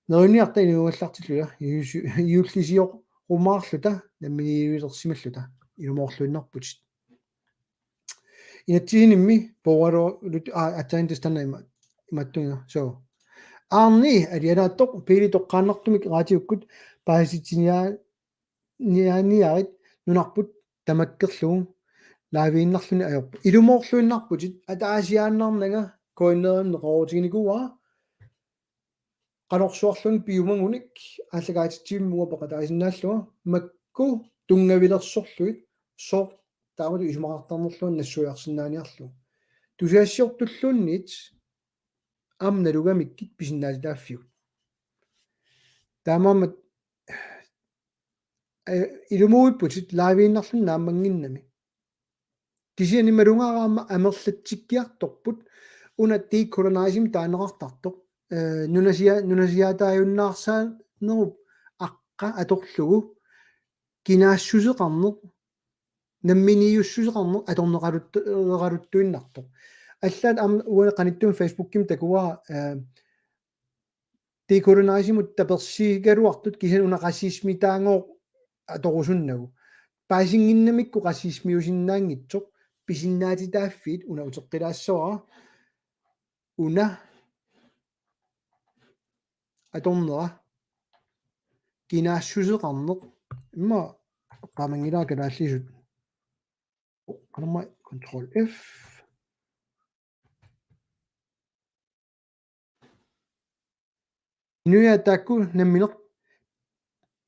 Neriniarta inuugallartillunga, iusi-, iullisiorluarluta, namminiililersimalluta, ilumoorluinnarputit. Inatsisinimmi puugaluarluta, aa, aatsaannguaq taanna ima-, imaattuunga. So. Aarni, alianaattoq, Pele toqqaannartumik raatiukkut, paasitsiniaa-, niaaniarit, nunarput tamakkerlugu, laaviinnarluni ajorpoq. Ilumoorluinnarputit, ataasiaannarnanga, K N R-imi neqeroorutiginikuuara, qanorsuarluunniit piumagunik aallakaatitsivimmi uanga peqataasinnaallunga makku tunngavilersorlugit sooq taamatut isumaqartarnerlunga nassuiarsinnaaniarlugu. Tusagassiortulluunniit aamma nalugamikkit pisinnaatitaaffigut. Taamaammat, eh, ilumuuipputit laaviinnarluni naammannginnami. Kisianni malugaara aamma amerlatsikkiartorput una decolonizing taaneqartartoq. Eh, nunasia-, nunasiaataajunnaarsaanerup aqqa atorlugu kinaassuseqarneq, namminiiussuseqarneq atorneqalut-, -qaruttuinnartoq. Allaat aamma uani qanittumi Facebookimi takuara, eh, decolonizingimut tapersigaluartut kisianni una racismitaagooq atorusunnagu. Paasinnginnamikku racismiusinnaanngitsoq pisinnaatitaaffiit una uteqqilaassavara. Una atornera kinaassuseqarneq immaqa qaamanngilara kalaallisut. Qanormaa control F. Inuiaat taakku nammineq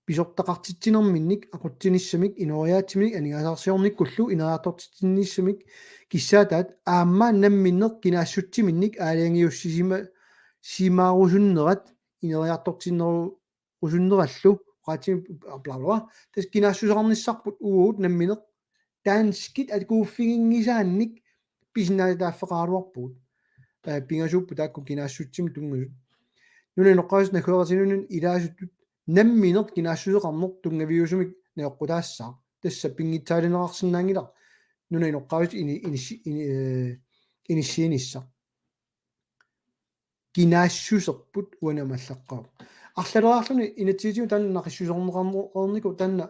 pisortaqartitsinerminnik aqutsinissamik inooriaatsiminik aningaasarsiornikkullu ineriartortitsinnissamik kissaataat aamma namminneq kinaassutsiminnik aalajangiussisima-, -simaarusunnerat ineriartortinneru-, -rusunnerallu oqaatsimi bla, bla, bla. Tassa kinaassuseqarnissarput uagut nammineq danskit akuuffiginngisaannik pisinnaatitaaffeqaraluarpugut. Eh, pingasuupput taakku kinaassutsimik tunngasut. Nunap inoqqaavisut naggueqatigiinninnut ilaasutut nammineq kinaassuseqarneq tunngaviusumik najoqqutaassaaq. Tassa pinngitsaalineqarsinnaanngilaq. nunap inoqqaavisut ini-, inissi-, ini-, eh, inissiinissaq. Kinaassuserput uani aamma allaqqavoq. Arlaleriarluni inatsisitigut taanna naqissuserneqarneq-, -qarnikoq taanna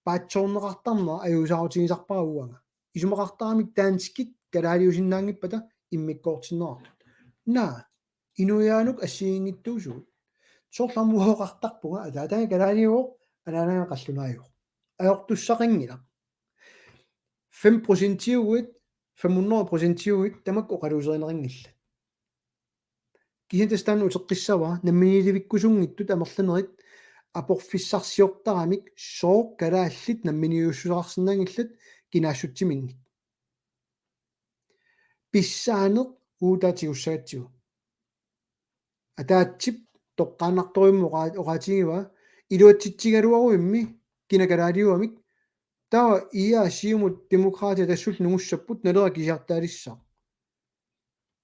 paatsoorneqartarnera ajuusaarutigisarpara uanga. Isumaqartaramik danskit kalaaliusinnaanngippata immikkoortinneqartut. Naa, inuiaanut assigiinngitsuusugut. Soorlu aamma uanga oqartarpunga, ataataga kalaaliuvoq, anaanaga qallunaajuvoq. Ajortussaqanngilaq. Fem procentiuit, fem hundrede procentiuit, tamakku oqaluuserineqanngillat. Kisianni tassa taanna uteqqissavara, namminiilivikkusunngitsut amerlanerit aporfissarsiortaramik sooq kalaallit namminiiliussuseqarsinnaanngillat kinaassutsiminnik. Pissaaneq uagut tigussagatsigu. Ataatsip toqqaannartorujummik oqa-, oqaatigivaa iluatsitsigaluaruimmi kina kalaaliugamik, taava IA, Siumut, Demokraatit Atassullu nungussapput Naleraq kisiartaalissaaq.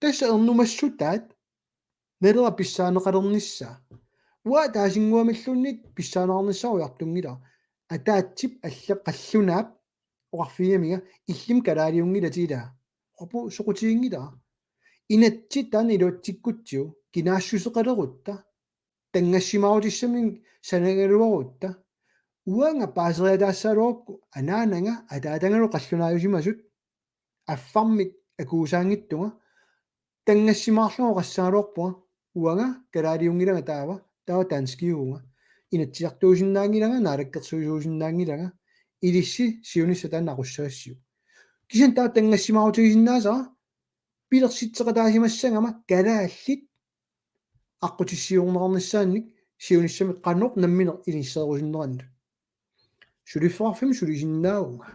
Tassa ernumassutaat Naleraq pissaaneqalernissaa. Uanga ataasinnguamilluunniit pissaaneqarnissaa ujartunngilara. Ataatsip allap qallunaap oqarfigigamiga illimmi kalaaliunngilatit ilaa. Oqarpunga soqutiginngilara. Inatsit taanna iluatsikkutsigu kinaassuseqalerutta, tanngassimaarutissaminnik sanagaluarutta, uanga paaseriataassagaluarukku anaanaga ataatagalu qallunaajusimasut, affarmik akuusaanngitsunga, tanngassimaarlunga oqassagaluarpunga, uanga kalaaliunngilanga taava, taava danskiuvunga. Inatsisartuusinnaanngilanga, naalakkersuisuusinnaanngilanga, ilissi siunissaq taanna aqussagassiuk. Kisianni taava tanngassimaarutigisinnaasara pilersitseqataasimassagama kalaallit aqqutissiuunneqarnissaannik siunissami qanoq nammineq inisseerusunnerannut. Suliffeqarfimmik sulisinnaavunga.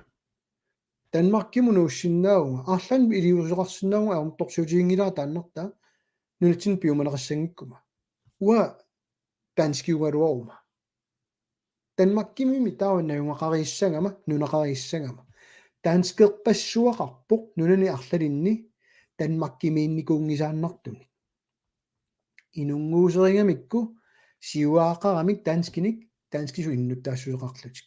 Danmarkimut nuussinnaavunga. Arlaannik iliuuseqarsinnaavunga ajornartorsiutiginngilara taannartaa nunatsinni piumaneqassanngikkuma. Uanga danskiugaluaruma. Danmarkimimi taava najugaqarissagama, nunaqarissagama. Danskerpassuaqarpoq nunani arlalinni Danmarkimiinnikuunngisaannartunik. Inunnguuserigamikku siuaaqaramik danskinik danskisut innuttaassuseqarlutik.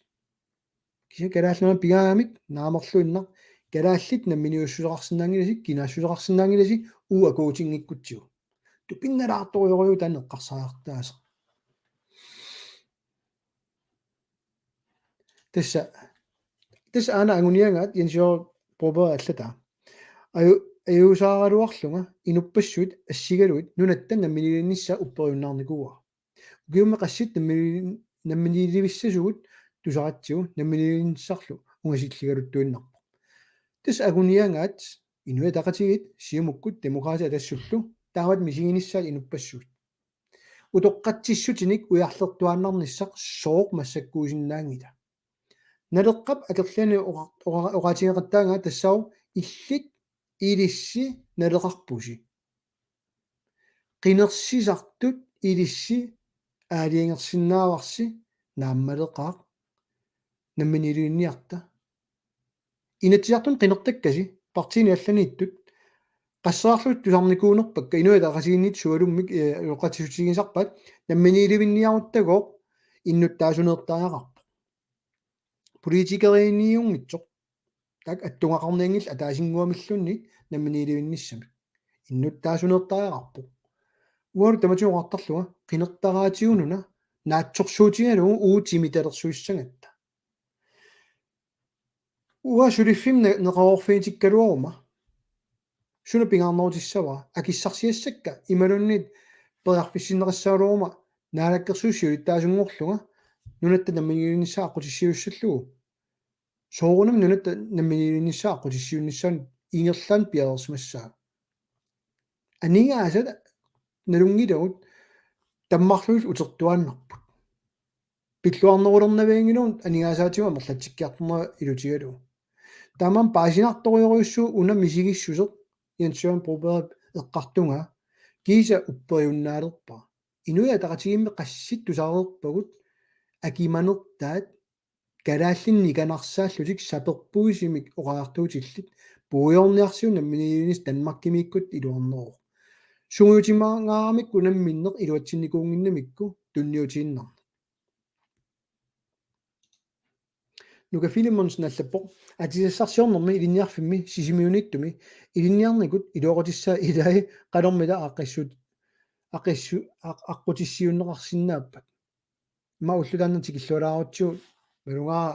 Kisianni kalaallit aamma pigaagamik naamerluinnaq kalaallit namminiiliussuseqarsinnaanngilasi, kinaassuseqarsinnaanngilasi uagut akuutinngikkutsigit. Tupinnalaartorujorujuuvoq taanna eqqarsariartaaseq. Tassa, tassa aana anguniagaat Jens Jørgen Broberg allataa. Aju-, ajuusaaraluarlunga inuppassuit assigalugit nunatta namminiilivinnissaa upperiunnaarnikuuara. Ukiummi qassit nammini-, namminiilivissasugut tusaratsigu namminiilivinnissarlu ungasilligaluttuinnarpoq. Tassa anguniagaat Inuit Ataqatigiit, Siumukkut, Demokraatit Atassullu taamatut misiginissaat inuppassuit. Utoqqatsissutinik ujarlertuaannarnissaq sooq massakkuusinnaanngita. Naleqqap akerlianik oqa-, oqa-, oqaatigeqattaagaat tassaavoq illit ilissi naleqarpusi. Qinersisartut ilissi aalajangersinnaavarsi naammaleqaaq namminiilivinniarta. Inatsisartuni qinertakkasi partiini allaniittut qasseriarlutik tusarnikuunerpakka Inuit Ataqatigiinniit sualummik, eh, utoqqatsissutigisarpaat namminiilivinniaruttagooq innuttaasuneertariaqarpoq. Politikeriinniunngitsoq. Taakku attugaqarnianngillat ataasinnguamilluunniit namminiilivinnissamik. Innuttaasuneertariaqarpoq. Uangalu tamatigut oqartarlunga qinertaraatigununa naatsorsuutigalugu uagut timitalersuissagatta. Uanga suliffimmi ne-, neqeroorfigitikkaluaruma. Suna pingaarnerutissavara? Akissarsiassakka imaluunniit periarfissinneqassagaluaruma naalakkersuisut siulittaasunngorlunga nunatta namminiilivinnissaa aqqutissiuussallugu. Soorunami nunatta namminiilivinnissaa aqqutissiuunnissaanut ingerlaannaq piareersimassaagut. Aningaasat nalunngilagut tammarlugit utertuaannarput. Pilluarnerulernavianngilagut aningaasaatigut amerlatsikkiartornerat ilutigalugu. Taamaammat paasinartorujorujussuuvoq una misigissuseq Jens Jørgen Brobergip eqqartugaa kiisa upperiunnaalerpara. Inuit Ataqatigiimmi qassit tusareerpagut akimanertaat kalaallinik nikanarsaallutik saperpuisimik oqariartuutillit puigorniarsiuk namminiilivinissaq Danmarkimiikkut iluarneruvoq. Sungiutimangaaramikku namminneq iluatsinnikuunnginnamikku tunniutiinnarneq. Nuka Filemonsen allappoq: Atisassarsiornermi ilinniarfimmi Sisimiuniittumi ilinniarnikut iluaqutissaat ilai qanormita aaqqissuut, aaqqissu-, aq-, aqqutissiuunneqarsinnaappat? Ima ulloq taanna tikilluaraarutsigu, malugaara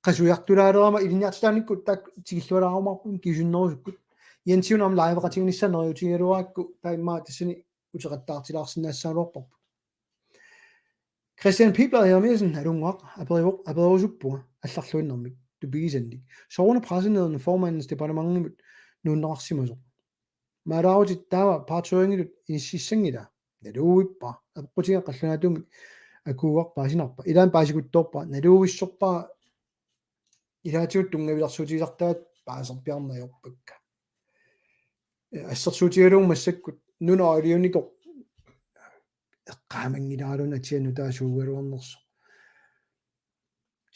qasujartulaalerama ilinniartitaanikkut taakku tikilluaraarumaarput kiusinnerusukkut. Jensiuna aamma liveqatiginissaa neriuutigigaluarakku taava immaqa tassani uteqattaartilaarsinnaassagaluarparput. Christian Pibler Jeremiassen, alunnguaq, aperivoq apererusuppunga allarluinnarmik tupigisannik: Sooruna pressenederne formandens departementimut nuunneqarsimasoq? Maalaarutit taava partøringitut inississanngila? Naluvippara. Apeqqutiga qallunaatuumik akuuarpaa sinarpa. Ilaanni paasikuttoorpara. Naluvissorpara. Ilaatigut tunngavilersuutigisartagaat paaserpiarneq ajorpakka. Ee, assersuutigalugu massakkut nunap aalajangernikut eqqaamanngilaaraluunniit atia nutaaq suugaluarnersoq.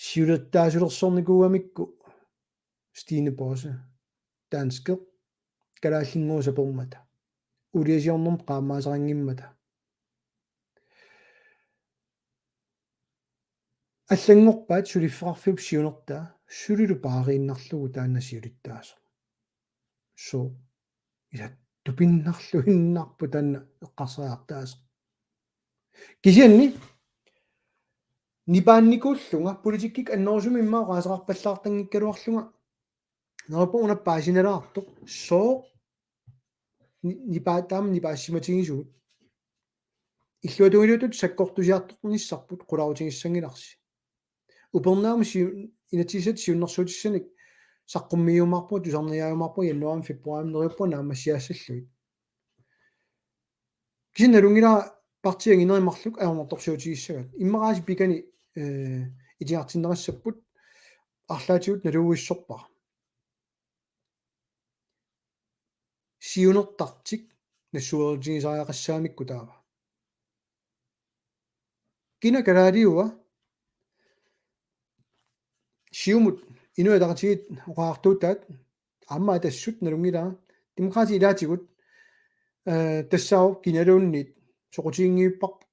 Siulersuisuulersornikuugamikku Stine Bosse, danskeq, kalaallinngooq sapermata, uuliasiornermut qaammaasaqanngimmata. Allanngorpaat suliffeqarfiup siunertaa sulilu paariinnarlugu taanna siulittaasoq. Sooq? Ila tupinnarluinnarpoq taanna eqqarsariartaasoq. Kisianni nipaannikuullunga politikkikkut annerusumik immaqa oqaaseqarpallaartanngikkaluarlunga. Neriuppunga una paasinalaartoq. Sooq ni-, nipaa-, taama nipaassimatigisugut? Illuatungiliutut sakkortusiartornissarput qularutigissanngilarsi. Upernaamut siu-, inatsisissatut siunnersuutissanik saqqummiiumaarpunga, tusarniaajumaarpunga januaarimi februaarimi, neriuppunga naammassiaassallugit. Kisianni nalunngilara partiit anginerit marluk ajornartorsiutigissagaat. Immaqaasi pikani, ee, itigartinneqassapput, arlaatigut naluvissorpara. Siunertartik nassuerutigisariaqassagamikku taava. Kina kalaaliua? Siumut Inuit Ataqatigiit oqariartuutaat, aamma Atassut nalunngilara, Demokraatit ilaatigut, ee, tassaavoq kinaluunniit soqutiginngivipparput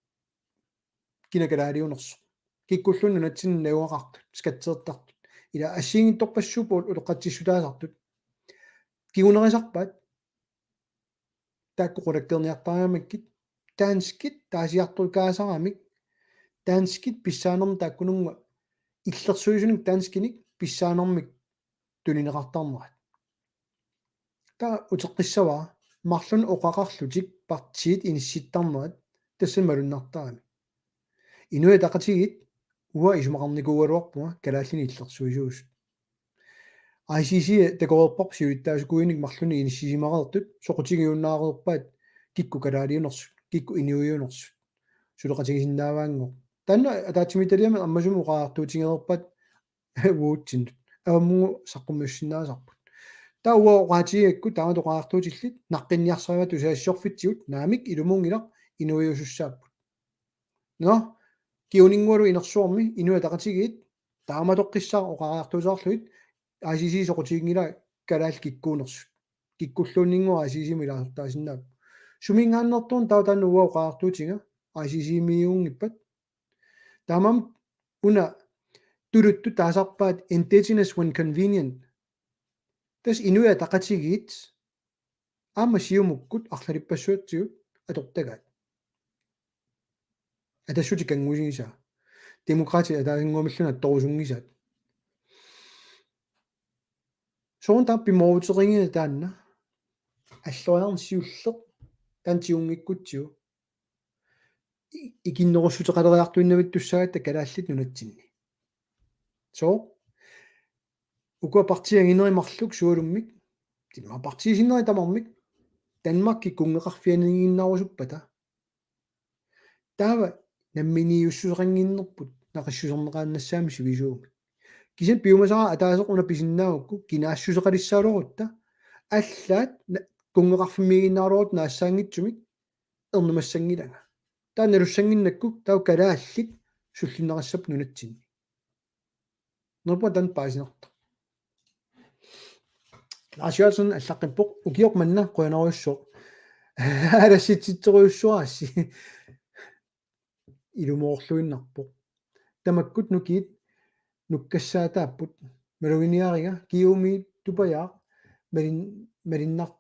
kina kalaaliunersoq. Kikkulluunniit nunatsinni najugaqartut, skatsertartut. Ila assigiinngitsorpassuupput utoqqatsissutaasartut. Kingunerisarpaat taakku qulakkeerniartariaqarmakkit, danskit taasiartorikaasaramik, danskit pissaanermik taakkununnga illersuisunik danskinik pissaanermik tunineqartarnerat. Taava uteqqissavara marlunnik oqaqarlutik partiit inissittarnerat tassani malunnartarami. Inuit Ataqatigiit uanga isumaqarnikuugaluarpunga kalaallinik illersuisuusut. I C C takoreerparput siulittaasukuuinik marlunnik inissisimareersut, soqutigiunnaareerpaat kikkut kalaaliunersut, kikkut inuiunersut. Suleqatigisinnaavaanngooq. Taanna ataatsimiititaliami ammasumik oqariartuutigereerpaat uatsinnut. Avammut saqqummiussinnaasarput. Taava uanga oqaatigigakku taamatut oqariartuutillit naqqinniarsarivaat tusagassiorfitsigut, naamik, ilumuunngilaq, inuiusussaapput. Nå, kinguninngualu inersuarmi Inuit Ataqatigiit taamatoqqissaaq oqariartuuteqarlugit, I C C soqutiginngilaa kalaallit kikkuunersut. Kikkulluunninnguaq I C C-mut ilaasortaasinnaapput. Suminngaanneersuuvoq taava taanna uanga oqariartuutiga, I C C-miuunngippat. Taamaammat una tuluttut taasarpaat indigenous when convenient. Tassa Inuit Ataqatigiit aamma Siumukkut arlalippassuatsigut atortagaat. Atassutit kanngusigisaat. Demokraatit ataasinnguamilluunniit attorusunngisaat. Soorunami taama pimooruteqigina taanna. Alloriarneq siulleq taanna tigunngikkutsigit. I-, ikinnerussuteqaleriartuinnavittussaagatta kalaallit nunatsinni. Sooq? Ukua partiit anginerit marluk sualummik, timaa partiit sinnerit tamarmik, Danmarkip kunngeqarfianiiginnaarusuppata. Taava namminiiliussuseqannginnerput naqissuserneqaannassaammi sivisuumik. Kisianni piumasara ataaseq una pisinnaagukku kinaassuseqalissaagaluarutta, allaat na-, kunngeqarfimmiiginnaarusuppata naassaanngitsumik ernumassanngilanga. Taava nalussannginnakku taava kalaallit sullinneqassapput nunatsinni. Neriuppunga taanna paasinartoq. Lars Jørgensen allaqqippoq: Ukioq manna qujanarujussuaq. Alassitsitserujussuarassi. Ilumoorluinnarpoq. Tamakkut nukiit nukkassaataapput. Maluginiariga Kiumi Tupajaaq malin-, malinnar-,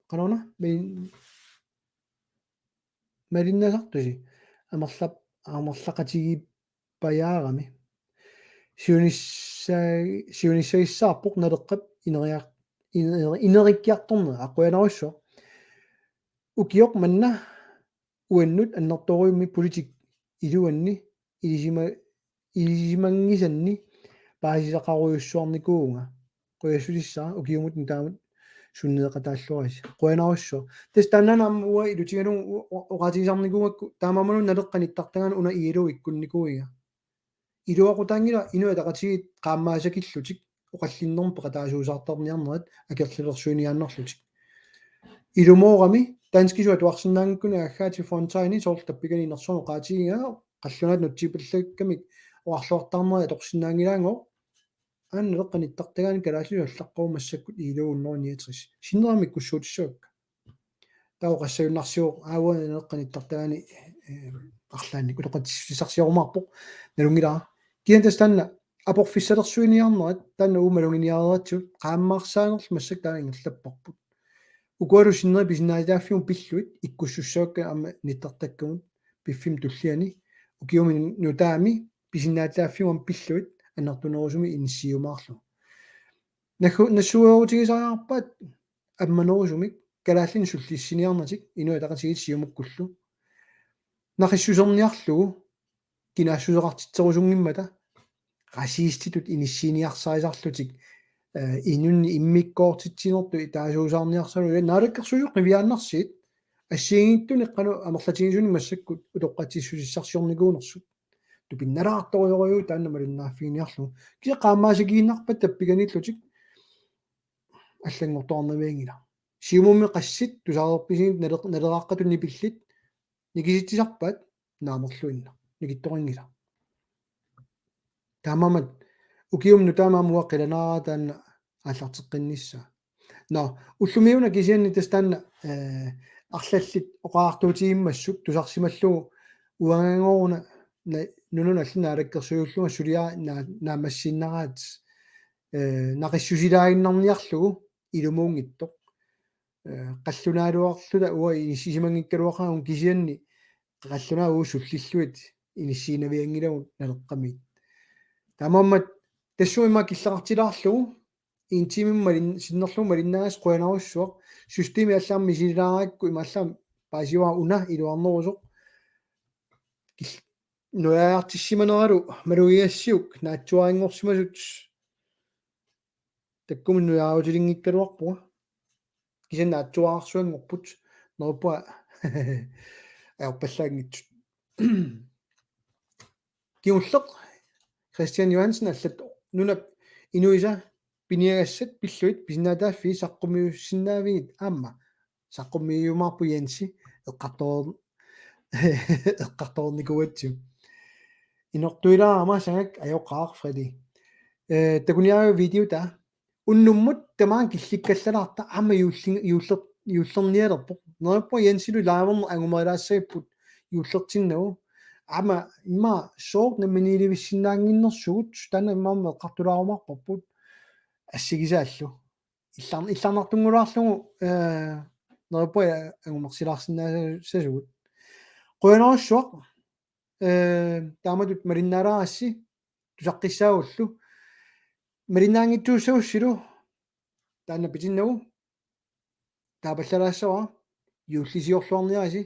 qanoq una, malin-, malinnasartusi. Amerlap-, amerlaqatigiippajaarami. Siunissa-, siunissagissaarpoq Naleqqap ineriar-, iner-, inerikkiartornera. Qujanarsuaq. Ukioq manna uannut annertoorujussuarmik politik iluanni ilisima-, ilisimanngisanni paasisaqarujussuarnikuuvunga. Qujassutissaa ukiumut nutaamut sunneeqataalluarisi. Qujanarsuaq. Tassa taanna aamma uanga ilutigalugu u-, u-, oqaatigisarnikuugakku taamaammallu Naleqqap nittartagaani una I L O ikkunnikuuiga. Iluaqutaanngilaq Inuit Ataqatigiit qaammaasakillutik oqallinnermut peqataasuusaartarniarnerat akerlilersuiniaannarlutik. Ilumoorami danskisut atuarsinnaanngikkunik aggaatit frontlineni soorlu tappikani inersuarmi oqaatigigaa qallunaat nutsipallakkamik oqarluartaarnerat atorsinnaanngilaanngilaq. Aana Naleqqap nittartagaani kalaallisut allaqqavoq massakkut I L O hundrede niogtres. Sinneramik ikkussuutissavakka. Taava oqassagunnarsivoq aamma Naleqqap nittartagaani, eh, arlaannik utoqqatsissutissarsiorumaarpoq nalunngilara. Kisianni tassa taanna aporfissalersuiniarnerat taanna uuma maluginiareeratsigu qaammarsaanerlu massakkut taanna ingerlapparput. Ukualu sinneri pisinnaatitaaffimmut pillugit ikkussussavakka aamma nittartakkamut piffissami tulliani ukiumi nutaami pisinnaatitaaffimmut pillugit annertunerusumik inissiiumaarlugu. Nassu-, nassuerutigisariaqarpaat ammanerusumik kalaallinik sullissiniarnatik Inuit Ataqatigiit Siumukkullu. Naqissuserniarlugu kinaassuseqartitserusunngimmata racistitut inissiiniarsarisarlutik, eh, inunnik immikkoortitsinertut itaasuusaarniarsalu Naalakkersuisut qiviaannarsigit assigiinngitsunik qanoq amerlatigisunik massakkut utoqqatsissutissarsiornikuunersut. Tupinnalaartorujorujuuvoq taanna malinnaaffigineqarlugu. Kisianni qaammaasakkiinnarpata tappikaniillutik allanngortoqarnavianngilaq. Siumummi qassit tusaareerpisigit nale-, naleraaqqatut nipillit nikisitsisarpaat naamerluinnaq. Nikittoqanngilaq. Taamaammat ukiumut nutaamut aamma uanga qilanaarpara taanna aallarteqqinnissaa. Nå, ullumiuna kisianni tassa taanna, eh, arlallit oqariartuutigimmassuk tusarsimallugu uangaangooruna na-, nunanut allanut naalakkersuisullunga suliaq na-, naammassiinnaraat, eh, naqissusilaaginnarniarlugu ilumuunngitsoq. Eh, qallunaaluarluta uanga inissisimanngikkaluaqaanga kisianni qallunaat uagut sullillugit inissiinavianngilagut Naleqqamiit. Taamaammat tassunga immaqa killeqartilaarlugu en time malin-, sinnerlugu malinnaagassi qujanarsuaq systemi allaat misililaarakku imaallaat paasivara una iluarnerusoq. Kil-, nujaartissimaneralu malugigassiuk naatsuarinngorsimasut. Takkumut nujaarutilinngikkaluarpunga. Kisianni naatsuararsuanngorput. Neriuppunga ajorpallaanngitsut. Kingulleq Christian Johansen allat nunap inuisa piniagassat pillugit pisinnaatitaaffii saqqummiussinnaavigit aamma. Saqqummiumaarpoq Jensi eqqartoor-, eqqartoornikuugatsigu. Inortuilaarama sangak ajoqaaq Freddy. Eh, takuniaruk videota. Unnummut tamaanga killikkallalaarta aamma juulli-, juuller-, juullernialerpoq. Neriuppunga Jensilu live-erneq angumerilaassagipput juullertinnagu. Aamma immaqa sooq namminiilivissinnaannginnersugut taanna immaqa eqqartulaarumaarparput assigisaallu. Illar-, illarnartunngulaarlugu, eh, neriuppunga angumersilaarsinnaasasugut. Qujanarsuaq, eh, taamatut malinnaalaarassi tusaqqissaagullu. Malinnaanngitsuussagussilu taanna pitinnagu taapallalaassavara juullisiorluarniarisi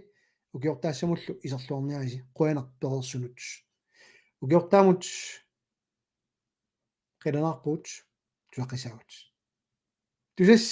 ukiortaassamullu iserluarniarisi qujanaq pereersunut. Ukiortaamut qilanaarpugut tusaqqissaagut. Tusass.